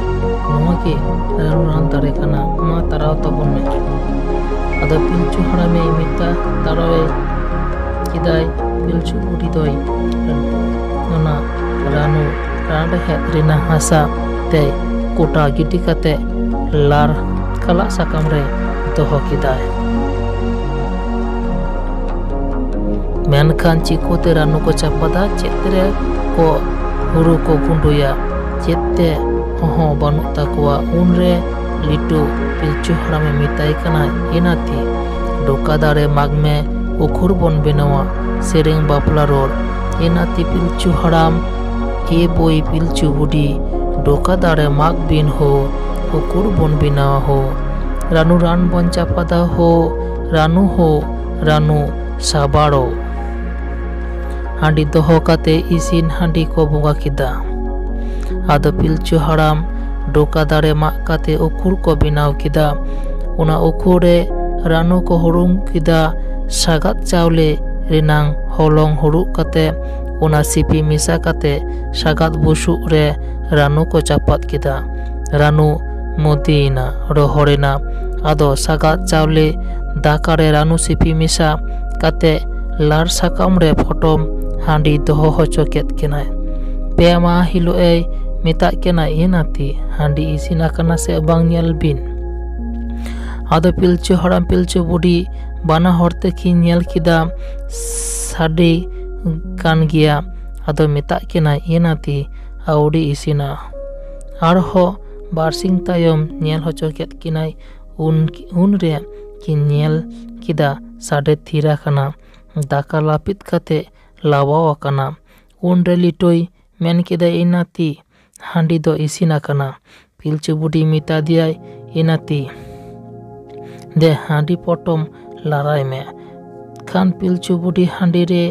ᱱᱚᱣᱟ ᱜᱮ ᱨᱟᱱᱩ ᱨᱟᱱ ᱫᱟᱨᱮ ᱠᱟᱱᱟ, ᱢᱟ ᱛᱟᱨᱟᱣ ᱛᱟᱵᱚᱱ ᱢᱮ᱾ ᱟᱫᱚ ᱯᱤᱞᱪᱩ ᱦᱟᱲᱟᱢᱮ ᱢᱮᱛᱟ ᱛᱟᱨᱟᱣᱮ ᱠᱮᱫᱟᱭ, ᱯᱤᱞᱪᱩ ᱵᱩᱰᱷᱤ ᱫᱚᱭ ᱚᱱᱟ ᱨᱟᱱᱩ ᱨᱟᱱ ᱨᱮᱦᱮᱫ ᱨᱮᱱᱟᱜ ᱦᱟᱥᱟ ᱛᱮᱭ ᱠᱚᱴᱟ ᱜᱤᱰᱤ ᱠᱟᱛᱮ ᱞᱟᱨ ᱠᱟᱞᱟᱜ ᱥᱟᱠᱟᱢ ᱨᱮ ᱫᱚᱦᱚ ᱠᱮᱫᱟᱭ᱾ ᱢᱮᱱᱠᱷᱟᱱ ᱪᱤᱠᱟᱹᱛᱮ ᱨᱟᱱᱩ ᱠᱚ ᱪᱟᱯᱟᱫᱟ? ᱪᱮᱫ ᱨᱮ ᱠᱚ ᱦᱩᱲᱩ ᱠᱚ ᱜᱩᱸᱰᱩᱭᱟ? ᱪᱮᱫ ᱛᱮ ᱦᱚᱸᱦᱚᱸ ᱵᱟᱹᱱᱩᱜ ᱛᱟᱠᱚᱣᱟ? ᱩᱱᱨᱮ ᱞᱤᱴᱩ ᱯᱤᱞᱪᱩ ᱦᱟᱲᱟᱢᱮ ᱢᱮᱛᱟᱭ ᱠᱟᱱᱟ, ᱮ ᱱᱟᱛᱤ, ᱰᱚᱠᱟ ᱫᱟᱨᱮ ᱢᱟᱜᱽ ᱢᱮ, ᱩᱠᱷᱩᱲ ᱵᱚᱱ ᱵᱮᱱᱟᱣᱟ᱾ ᱥᱮᱨᱮᱧ ᱵᱟᱯᱞᱟ ᱨᱚᱲ᱾ ᱮ ᱱᱟᱛᱤ ᱯᱤᱞᱪᱩ ᱦᱟᱲᱟᱢ, ᱮ ᱵᱳᱭ ᱯᱤᱞᱪᱩ ᱵᱩᱰᱷᱤ, ᱰᱚᱠᱟ ᱫᱟᱨᱮ ᱢᱟᱜᱽ ᱵᱤᱱ ᱦᱳ, ᱩᱠᱷᱩᱲ ᱵᱚᱱ ᱵᱮᱱᱟᱣᱟ ᱦᱳ᱾ ᱨᱟᱱᱩ ᱨᱟᱱ ᱵᱚᱱ ᱪᱟᱯᱟᱫᱟ ᱦᱳ, ᱨᱟᱱᱩ ᱦᱳ, ᱨᱟᱱᱩ ᱥᱟᱵᱟᱲᱚ᱾ ᱦᱟᱺᱰᱤ ᱫᱚᱦᱚ ᱠᱟᱛᱮ ᱤᱥᱤᱱ ᱦᱟᱺᱰᱤ ᱠᱚ ᱵᱚᱸᱜᱟ ᱠᱮᱫᱟ᱾ ᱟᱫᱚ ᱯᱤᱞᱪᱩ ᱦᱟᱲᱟᱢ ᱰᱚᱠᱟ ᱫᱟᱨᱮ ᱢᱟᱜ ᱠᱟᱛᱮ ᱩᱠᱷᱩᱲ ᱠᱚ ᱵᱮᱱᱟᱣ ᱠᱮᱫᱟ᱾ ᱚᱱᱟ ᱩᱠᱷᱩᱲ ᱨᱮ ᱨᱟᱱᱩ ᱠᱚ ᱦᱩᱲᱩᱝ ᱠᱮᱫᱟ᱾ ᱥᱟᱜᱟᱫ ᱪᱟᱣᱞᱮ ᱨᱮᱱᱟᱝ ᱦᱚᱞᱚᱝ ᱦᱩᱲᱩᱜ ᱠᱟᱛᱮ ᱚᱱᱟ ᱥᱤᱯᱤ ᱢᱮᱥᱟ ᱠᱟᱛᱮ ᱥᱟᱜᱟᱫ ᱵᱩᱥᱩᱵ ᱨᱮ ᱨᱟᱱᱩ ᱠᱚ ᱪᱟᱯᱟᱫ ᱠᱮᱫᱟ᱾ ᱨᱟᱱᱩ ᱢᱚᱫᱤᱭᱮᱱᱟ, ᱨᱚᱦᱚᱲᱮᱱᱟ᱾ ᱟᱫᱚ ᱥᱟᱜᱟᱫ ᱪᱟᱣᱞᱮ ᱫᱟᱠᱟ ᱨᱮ ᱨᱟᱱᱩ ᱥᱤᱯᱤ ᱢᱮᱥᱟ ᱠᱟᱛᱮ ᱞᱟᱲ ᱥᱟᱠᱟᱢ ᱨᱮ ᱯᱚᱴᱚᱢ ᱦᱟᱺᱰᱤ ᱫᱚᱦᱚ ᱦᱚᱪᱚ ᱠᱮᱫ ᱠᱤᱱᱟᱭ᱾ ᱯᱮ ᱢᱟᱦᱟ ᱦᱤᱞᱳᱜ ᱮᱭ ᱢᱮᱛᱟᱜ ᱠᱤᱱᱟ, ᱮ ᱱᱟᱛᱤ, ᱦᱟᱺᱰᱤ ᱤᱥᱤᱱ ᱟᱠᱟᱱᱟ ᱥᱮ ᱵᱟᱝ ᱧᱮᱞ ᱵᱤᱱ᱾ ᱟᱫᱚ ᱯᱤᱞᱪᱩ ᱦᱟᱲᱟᱢ ᱯᱤᱞᱪᱩ ᱵᱩᱰᱷᱤ ᱵᱟᱱᱟ ᱦᱚᱲ ᱛᱮᱠᱤᱱ ᱧᱮᱞ ᱠᱮᱫᱟ, ᱥᱟᱰᱮ ᱠᱟᱱ ᱜᱮᱭᱟ᱾ ᱟᱫᱚ ᱢᱮᱛᱟᱜ ᱠᱤᱱᱟᱭ, ᱮ ᱱᱟᱛᱤ, ᱟᱹᱣᱲᱤ ᱤᱥᱤᱱᱟ᱾ ᱟᱨᱦᱚᱸ ᱵᱟᱨᱥᱤᱧ ᱛᱟᱭᱚᱢ ᱧᱮᱞ ᱦᱚᱪᱚ ᱠᱮᱫ ᱠᱤᱱᱟᱭ᱾ ᱩᱱ, ᱩᱱᱨᱮ ᱠᱤᱱ ᱧᱮᱞ ᱠᱮᱫᱟ ᱥᱟᱰᱮ ᱛᱷᱤᱨ ᱟᱠᱟᱱᱟ᱾ ᱫᱟᱠᱟ ᱞᱟᱹᱯᱤᱛ ᱠᱟᱛᱮ ᱞᱟᱵᱟᱣ ᱟᱠᱟᱱᱟ᱾ ᱩᱱᱨᱮ ᱞᱤᱴᱚᱭ ᱢᱮᱱ ᱠᱮᱫᱟᱭ, "ᱮ ᱱᱟᱹᱛᱤ, ᱦᱟᱺᱰᱤ ᱫᱚ ᱤᱥᱤᱱ ᱟᱠᱟᱱᱟ᱾" ᱯᱤᱞᱪᱩ ᱵᱩᱰᱷᱤ ᱢᱮᱛᱟ ᱫᱮᱭᱟᱭ, "ᱮ ᱱᱟᱹᱛᱤ, ᱫᱮ ᱦᱟᱺᱰᱤ ᱯᱚᱴᱚᱢ ᱞᱟᱨᱟᱭ ᱢᱮ᱾" ᱠᱷᱟᱱ ᱯᱤᱞᱪᱩ ᱵᱩᱰᱷᱤ ᱦᱟᱺᱰᱤ ᱨᱮ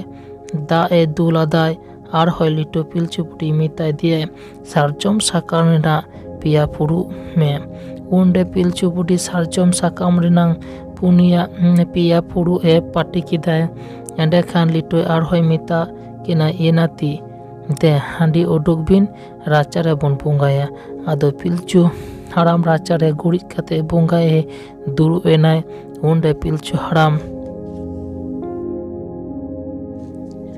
ᱫᱟᱜ ᱮ ᱫᱩᱞ ᱟᱫᱟᱭ᱾ ᱟᱨᱦᱚᱸ ᱞᱤᱴᱩ ᱯᱤᱞᱪᱩ ᱵᱩᱰᱷᱤ ᱢᱮᱛᱟᱭ ᱫᱮᱭᱟᱭ, "ᱥᱟᱨᱡᱚᱢ ᱥᱟᱠᱟᱢ ᱨᱮᱱᱟᱜ ᱯᱮᱭᱟ ᱯᱷᱩᱲᱩᱜ ᱢᱮ᱾" ᱩᱱᱨᱮ ᱯᱤᱞᱪᱩ ᱵᱩᱰᱷᱤ ᱥᱟᱨᱡᱚᱢ ᱥᱟᱠᱟᱢ ᱨᱮᱱᱟᱜ ᱯᱩᱱᱭᱟ, ᱩᱸ, ᱯᱮᱭᱟ ᱯᱷᱩᱲᱩᱜ ᱮ ᱯᱟᱹᱴᱤ ᱠᱮᱫᱟᱭ᱾ ᱮᱸᱰᱮᱠᱷᱟᱱ ᱞᱤᱴᱩᱭ ᱟᱨᱦᱚᱸᱭ ᱢᱮᱛᱟ ᱠᱤᱱᱟ, "ᱮ ᱱᱟᱹᱛᱤ, ᱫᱮ ᱦᱟᱺᱰᱤ ᱩᱰᱩᱠ ᱵᱤᱱ, ᱨᱟᱪᱟ ᱨᱮᱵᱚᱱ ᱵᱚᱸᱜᱟᱭᱟ᱾" ᱟᱫᱚ ᱯᱤᱞᱪᱩ ᱦᱟᱲᱟᱢ ᱨᱟᱪᱟ ᱨᱮ ᱜᱩᱨᱤᱡ ᱠᱟᱛᱮ ᱵᱚᱸᱜᱟᱭᱮ ᱫᱩᱲᱩᱵ ᱮᱱᱟᱭ᱾ ᱩᱱᱨᱮ ᱯᱤᱞᱪᱩ ᱦᱟᱲᱟᱢ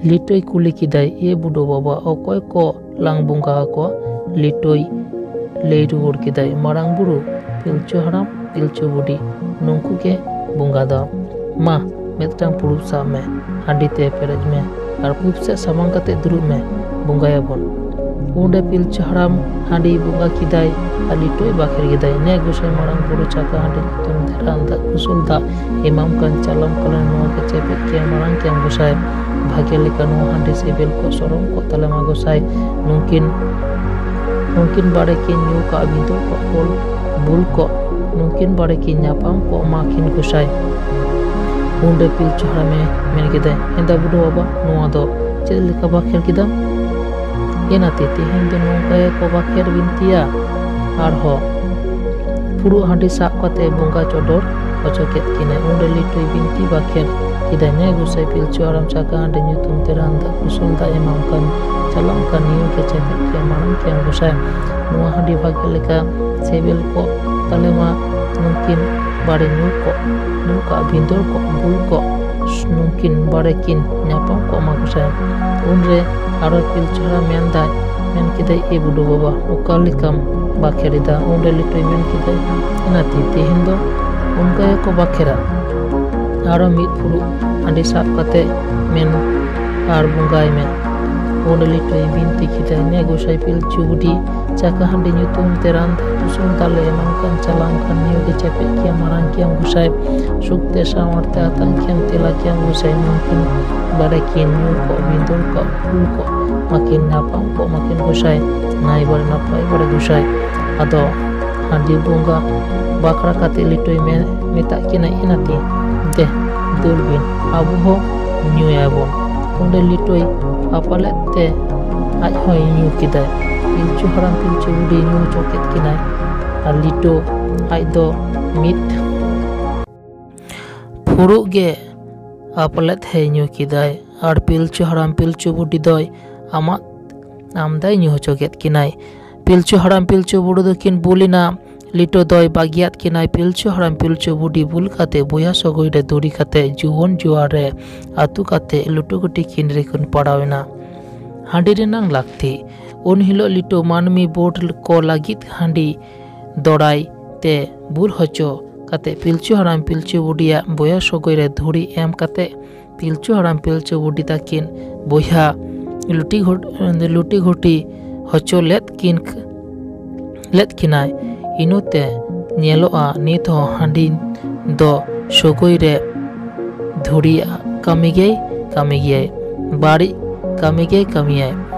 ᱞᱤᱴᱟᱹᱭ ᱠᱩᱞᱤ ᱠᱮᱫᱟᱭ, "ᱮ ᱵᱩᱰᱷᱟᱹ ᱵᱟᱵᱟ, ᱚᱠᱚᱭ ᱠᱚ ᱞᱟᱝ ᱵᱚᱸᱜᱟ ᱟᱠᱚᱣᱟ?" ᱞᱤᱴᱟᱹᱭ ᱞᱟᱹᱭ ᱨᱩᱣᱟᱹᱲ ᱠᱮᱫᱟᱭ, "ᱢᱟᱨᱟᱝ ᱵᱩᱨᱩ, ᱯᱤᱞᱪᱩ ᱦᱟᱲᱟᱢ, ᱯᱤᱞᱪᱩ ᱵᱩᱰᱷᱤ, ᱱᱩᱠᱩ ᱜᱮ ᱵᱚᱸᱜᱟ ᱫᱚ᱾ ᱢᱟ, ᱢᱤᱫᱴᱟᱝ ᱯᱷᱩᱲᱩᱜ ᱥᱟᱵ ᱢᱮ, ᱦᱟᱺᱰᱤ ᱛᱮ ᱯᱮᱨᱮᱡ ᱢᱮ ᱟᱨ ᱯᱩᱵ ᱥᱮᱫ ᱥᱟᱢᱟᱝ ᱠᱟᱛᱮ ᱫᱩᱲᱩᱵ ᱢᱮ, ᱵᱚᱸᱜᱟᱭᱟᱵᱚᱱ᱾" ᱚᱸᱰᱮ ᱯᱤᱞᱪᱩ ᱦᱟᱲᱟᱢ ᱦᱟᱺᱰᱤ ᱵᱚᱸᱜᱟ ᱠᱮᱫᱟᱭ ᱟᱨ ᱞᱤᱴᱟᱹᱭ ᱵᱟᱠᱷᱮᱲ ᱠᱮᱫᱟᱭ, "ᱱᱮ ᱜᱚᱸᱥᱟᱭ ᱢᱟᱨᱟᱝ ᱵᱩᱨᱩ ᱪᱟᱠᱟ ᱦᱟᱺᱰᱤ ᱧᱩᱛᱩᱢ ᱛᱮ ᱨᱟᱱ ᱫᱟᱜ ᱠᱩᱥᱩᱞ ᱫᱟᱜ ᱮᱢᱟᱢ ᱠᱟᱱ ᱪᱟᱞᱟᱢ ᱠᱟᱱᱟ, ᱱᱚᱣᱟ ᱜᱮ ᱪᱮᱯᱮᱫ ᱠᱮᱭᱟ ᱢᱟᱨᱟᱝ ᱠᱮᱭᱟᱢ ᱜᱚᱸᱥᱟᱭ᱾ ᱵᱷᱟᱜᱮ ᱞᱮᱠᱟ ᱱᱚᱣᱟ ᱦᱟᱺᱰᱤ ᱥᱤᱵᱤᱞ ᱠᱚᱜ ᱥᱚᱨᱚᱢ ᱠᱚᱜ ᱛᱟᱞᱮ ᱢᱟ ᱜᱚᱸᱥᱟᱭ᱾ ᱱᱩᱝᱠᱤᱱ, ᱱᱩᱝᱠᱤᱱ ᱵᱟᱲᱮ ᱠᱤᱱ ᱧᱩ ᱠᱟᱜ ᱵᱷᱤᱸᱫᱟᱹᱲ ᱠᱚᱜ ᱵᱩᱞ, ᱵᱩᱞ ᱠᱚᱜ, ᱱᱩᱝᱠᱤᱱ ᱵᱟᱲᱮ ᱠᱤᱱ ᱧᱟᱯᱟᱢ ᱠᱚᱜ ᱢᱟ ᱠᱤᱱ ᱜᱚᱸᱥᱟᱭ᱾" ᱩᱱᱨᱮ ᱯᱤᱞᱪᱩ ᱦᱟᱲᱟᱢᱮ ᱢᱮᱱ ᱠᱮᱫᱟᱭ, "ᱦᱮᱸᱫᱟ ᱵᱩᱰᱷᱟᱹ ᱵᱟᱵᱟ, ᱱᱚᱣᱟ ᱫᱚ ᱪᱮᱫ ᱞᱮᱠᱟ ᱵᱟᱠᱷᱮᱲ ᱠᱮᱫᱟᱢ?" "ᱮ ᱱᱟᱛᱮ, ᱛᱮᱦᱮᱧ ᱫᱚ ᱱᱚᱝᱠᱟ ᱜᱮᱠᱚ ᱵᱟᱠᱷᱮᱲ ᱵᱤᱱᱛᱤᱭᱟ?" ᱟᱨᱦᱚᱸ ᱯᱷᱩᱲᱩᱜ ᱦᱟᱺᱰᱤ ᱥᱟᱵ ᱠᱟᱛᱮ ᱵᱚᱸᱜᱟ ᱪᱚᱰᱚᱨ ᱦᱚᱪᱚ ᱠᱮᱫ ᱠᱤᱱᱟᱭ᱾ ᱩᱱᱨᱮ ᱞᱤᱴᱩᱭ ᱵᱤᱱᱛᱤ ᱵᱟᱠᱷᱮᱲ ᱠᱮᱫᱟᱭ, "ᱱᱮ ᱜᱚᱸᱥᱟᱭ, ᱯᱤᱞᱪᱩ ᱦᱟᱲᱟᱢ ᱪᱟᱠᱟ ᱦᱟᱺᱰᱤ ᱧᱩᱛᱩᱢ ᱛᱮ ᱨᱟᱱ ᱫᱟᱜ ᱠᱩᱥᱩᱞ ᱫᱟᱜ ᱮᱢᱟᱢ ᱠᱟᱱ, ᱪᱟᱞᱟᱜ ᱠᱟᱱ ᱱᱤᱭᱟᱹ ᱜᱮ ᱪᱮᱯᱮᱫ ᱠᱮᱭᱟ ᱢᱟᱨᱟᱝ ᱠᱮᱭᱟ ᱜᱚᱸᱥᱟᱭ᱾ ᱱᱚᱣᱟ ᱦᱟᱺᱰᱤ ᱵᱷᱟᱜᱮ ᱞᱮᱠᱟ ᱥᱤᱵᱤᱞ ᱠᱚᱜ ᱛᱟᱞᱮ ᱢᱟ, ᱱᱩᱝᱠᱤᱱ ᱵᱟᱲᱮ ᱧᱩ ᱠᱚᱜ, ᱧᱩ ᱠᱟᱜ ᱵᱷᱤᱸᱫᱟᱹᱲ ᱠᱚᱜ ᱵᱩᱞ ᱠᱚᱜ, ᱱᱩᱝᱠᱤᱱ ᱵᱟᱲᱮ ᱠᱤᱱ ᱧᱟᱯᱟᱢ ᱠᱚᱜ ᱢᱟ ᱜᱚᱸᱥᱟᱭ᱾" ᱩᱱᱨᱮ ᱟᱨᱚ ᱯᱤᱞᱪᱩ ᱦᱟᱲᱟᱢ ᱢᱮᱱᱫᱟᱭ, ᱢᱮᱱ ᱠᱮᱫᱟᱭ, "ᱮ ᱵᱩᱰᱷᱟᱹ ᱵᱟᱵᱟ, ᱚᱠᱟ ᱞᱮᱠᱟᱢ ᱵᱟᱠᱷᱮᱲ ᱮᱫᱟ?" ᱩᱱᱨᱮ ᱞᱤᱴᱩᱭ ᱢᱮᱱ ᱠᱮᱫᱟᱭ, "ᱮ ᱱᱟᱛᱮ, ᱛᱮᱦᱮᱧ ᱫᱚ ᱚᱱᱠᱟ ᱜᱮᱠᱚ ᱵᱟᱠᱷᱮᱲᱟ, ᱟᱨᱚ ᱢᱤᱫ ᱯᱷᱩᱲᱩᱜ ᱦᱟᱺᱰᱤ ᱥᱟᱵ ᱠᱟᱛᱮ ᱢᱮᱱ ᱟᱨ ᱵᱚᱸᱜᱟᱭ ᱢᱮ᱾" ᱚᱸᱰᱮ ᱞᱤᱴᱟᱹᱭ ᱵᱤᱱᱛᱤ ᱠᱮᱫᱟᱭ, ᱱᱮ ᱜᱚᱸᱥᱟᱭ ᱯᱤᱞᱪᱩ ᱵᱩᱰᱷᱤ, ᱪᱟᱠᱟ ᱦᱟᱺᱰᱤ ᱧᱩᱛᱩᱢ ᱛᱮ ᱨᱟᱱ ᱫᱷᱟᱛᱩ ᱥᱩᱱ ᱫᱟᱜ ᱞᱮ ᱮᱢᱟᱢ ᱠᱟᱱ, ᱪᱟᱞᱟᱣ ᱠᱷᱟᱱ ᱧᱩ ᱜᱮ ᱪᱟᱯᱮᱜ ᱠᱮᱭᱟ ᱢᱟᱨᱟᱝ ᱠᱮᱭᱟᱢ ᱜᱚᱸᱥᱟᱭ᱾ ᱥᱩᱠ ᱛᱮ ᱥᱟᱶᱟᱨ ᱛᱮ ᱟᱛᱟᱝ ᱠᱮᱭᱟᱢ ᱛᱮᱞᱟ ᱠᱮᱭᱟᱢ ᱜᱚᱸᱥᱟᱭ, ᱢᱟᱹᱱᱠᱤᱱ ᱵᱟᱲᱮ ᱠᱤᱱ ᱧᱩ ᱠᱚᱜ ᱵᱤᱸᱫᱩᱨ ᱠᱚᱜ ᱯᱷᱩᱞ ᱠᱚᱜ ᱢᱟᱹᱠᱤᱱ ᱧᱟᱯᱟᱢ ᱠᱚᱜ ᱢᱟᱹᱠᱤᱱ ᱜᱚᱸᱥᱟᱭ, ᱱᱟᱭ ᱵᱟᱲᱮ ᱱᱟᱯᱟᱭ ᱵᱟᱲᱮ ᱜᱚᱸᱥᱟᱭ᱾ ᱟᱫᱚ ᱦᱟᱺᱰᱤ ᱵᱚᱸᱜᱟ ᱵᱟᱠᱷᱨᱟ ᱠᱟᱛᱮ ᱞᱤᱴᱟᱹᱭ ᱢᱮ-, ᱢᱮᱛᱟᱜ ᱠᱤᱱᱟᱹ, ᱮ ᱱᱟᱹᱛᱤ, ᱫᱮ, ᱫᱩᱞ ᱵᱤᱱ, ᱟᱵᱚ ᱦᱚᱸ ᱧᱩᱭᱟᱵᱚᱱ᱾ ᱚᱸᱰᱮ ᱞᱤᱴᱟᱹᱭ ᱟᱯᱟᱞᱮᱫ ᱛᱮ ᱟᱡ ᱦᱚᱸᱭ ᱧᱩ ᱠᱮᱫᱟᱭ᱾ ᱯᱤᱞᱪᱩ ᱦᱟᱲᱟᱢ ᱯᱤᱞᱪᱩ ᱵᱩᱰᱷᱤ ᱧᱩ ᱦᱚᱪᱚ ᱠᱮᱫ ᱠᱤᱱᱟᱭ᱾ ᱟᱨ ᱞᱤᱴᱟᱹ ᱟᱡ ᱫᱚ ᱢᱤᱫ ᱯᱷᱩᱲᱩᱜ ᱜᱮ ᱟᱯᱟᱞᱮᱫ ᱦᱮ ᱧᱩ ᱠᱮᱫᱟᱭ᱾ ᱟᱨ ᱯᱤᱞᱪᱩ ᱦᱟᱲᱟᱢ ᱯᱤᱞᱪᱩ ᱵᱩᱰᱷᱤ ᱫᱚᱭ ᱟᱢᱟᱜ ᱟᱢᱫᱟᱭ ᱧᱩ ᱦᱚᱪᱚ ᱠᱮᱫ ᱠᱤᱱᱟᱭ᱾ ᱯᱤᱞᱪᱩ ᱦᱟᱲᱟᱢ ᱯᱤᱞᱪᱩ ᱵᱩᱰᱷᱤ ᱫᱚᱠᱤᱱ ᱵᱩᱞ ᱮᱱᱟ᱾ ᱞᱤᱴᱟᱹ ᱫᱚᱭ ᱵᱟᱹᱜᱤᱭᱟᱫ ᱠᱤᱱᱟᱭ᱾ ᱯᱤᱞᱪᱩ ᱦᱟᱲᱟᱢ ᱯᱤᱞᱪᱩ ᱵᱩᱰᱷᱤ ᱵᱩᱞ ᱠᱟᱛᱮ ᱵᱚᱭᱦᱟ ᱥᱚᱜᱚᱭ ᱨᱮ ᱫᱷᱩᱲᱤ ᱠᱟᱛᱮ ᱡᱩᱣᱟᱹᱱ ᱡᱩᱣᱟᱹᱱ ᱨᱮ ᱟᱹᱛᱩ ᱠᱟᱛᱮ ᱞᱩᱴᱩ ᱜᱩᱴᱤ ᱠᱤᱱ ᱨᱮᱠᱤᱱ ᱯᱟᱲᱟᱣ ᱮᱱᱟ᱾ ᱦᱟᱺᱰᱤ ᱨᱮᱱᱟᱝ ᱞᱟᱹᱠᱛᱤ᱾ ᱩᱱ ᱦᱤᱞᱳᱜ ᱞᱤᱴᱟᱹ ᱢᱟᱹᱱᱢᱤ ᱵᱳᱴ ᱠᱚ ᱞᱟᱹᱜᱤᱫ ᱦᱟᱺᱰᱤ ᱫᱚᱲᱟᱭ ᱛᱮ ᱵᱩᱞ ᱦᱚᱪᱚ ᱠᱟᱛᱮ ᱯᱤᱞᱪᱩ ᱦᱟᱲᱟᱢ ᱯᱤᱞᱪᱩ ᱵᱩᱰᱷᱤᱭᱟᱜ ᱵᱚᱭᱦᱟ ᱥᱚᱜᱚᱭ ᱨᱮ ᱫᱷᱩᱲᱤ ᱮᱢ ᱠᱟᱛᱮ ᱯᱤᱞᱪᱩ ᱦᱟᱲᱟᱢ ᱯᱤᱞᱪᱩ ᱵᱩᱰᱷᱤ ᱛᱟᱹᱠᱤᱱ ᱵᱚᱭᱦᱟ ᱞᱩᱴᱤ ᱜᱷᱩᱴ-, ᱞᱩᱴᱤ ᱜᱷᱩᱴᱤ ᱦᱚᱪᱚ ᱞᱮᱫ ᱠᱤᱱ, ᱞᱮᱫ ᱠᱤᱱᱟᱭ᱾ ᱤᱱᱟᱹᱛᱮ ᱧᱮᱞᱚᱜᱼᱟ, ᱱᱤᱛ ᱦᱚᱸ ᱦᱟᱺᱰᱤ ᱫᱚ ᱥᱚᱜᱚᱭ ᱨᱮ ᱫᱷᱩᱲᱤᱭᱟᱜ ᱠᱟᱹᱢᱤ ᱜᱮᱭ ᱠᱟᱹᱢᱤ ᱜᱮᱭᱟᱭ, ᱵᱟᱹᱲᱤᱡ ᱠᱟᱹᱢᱤ ᱜᱮᱭ ᱠᱟᱹᱢᱤᱭᱟᱭ,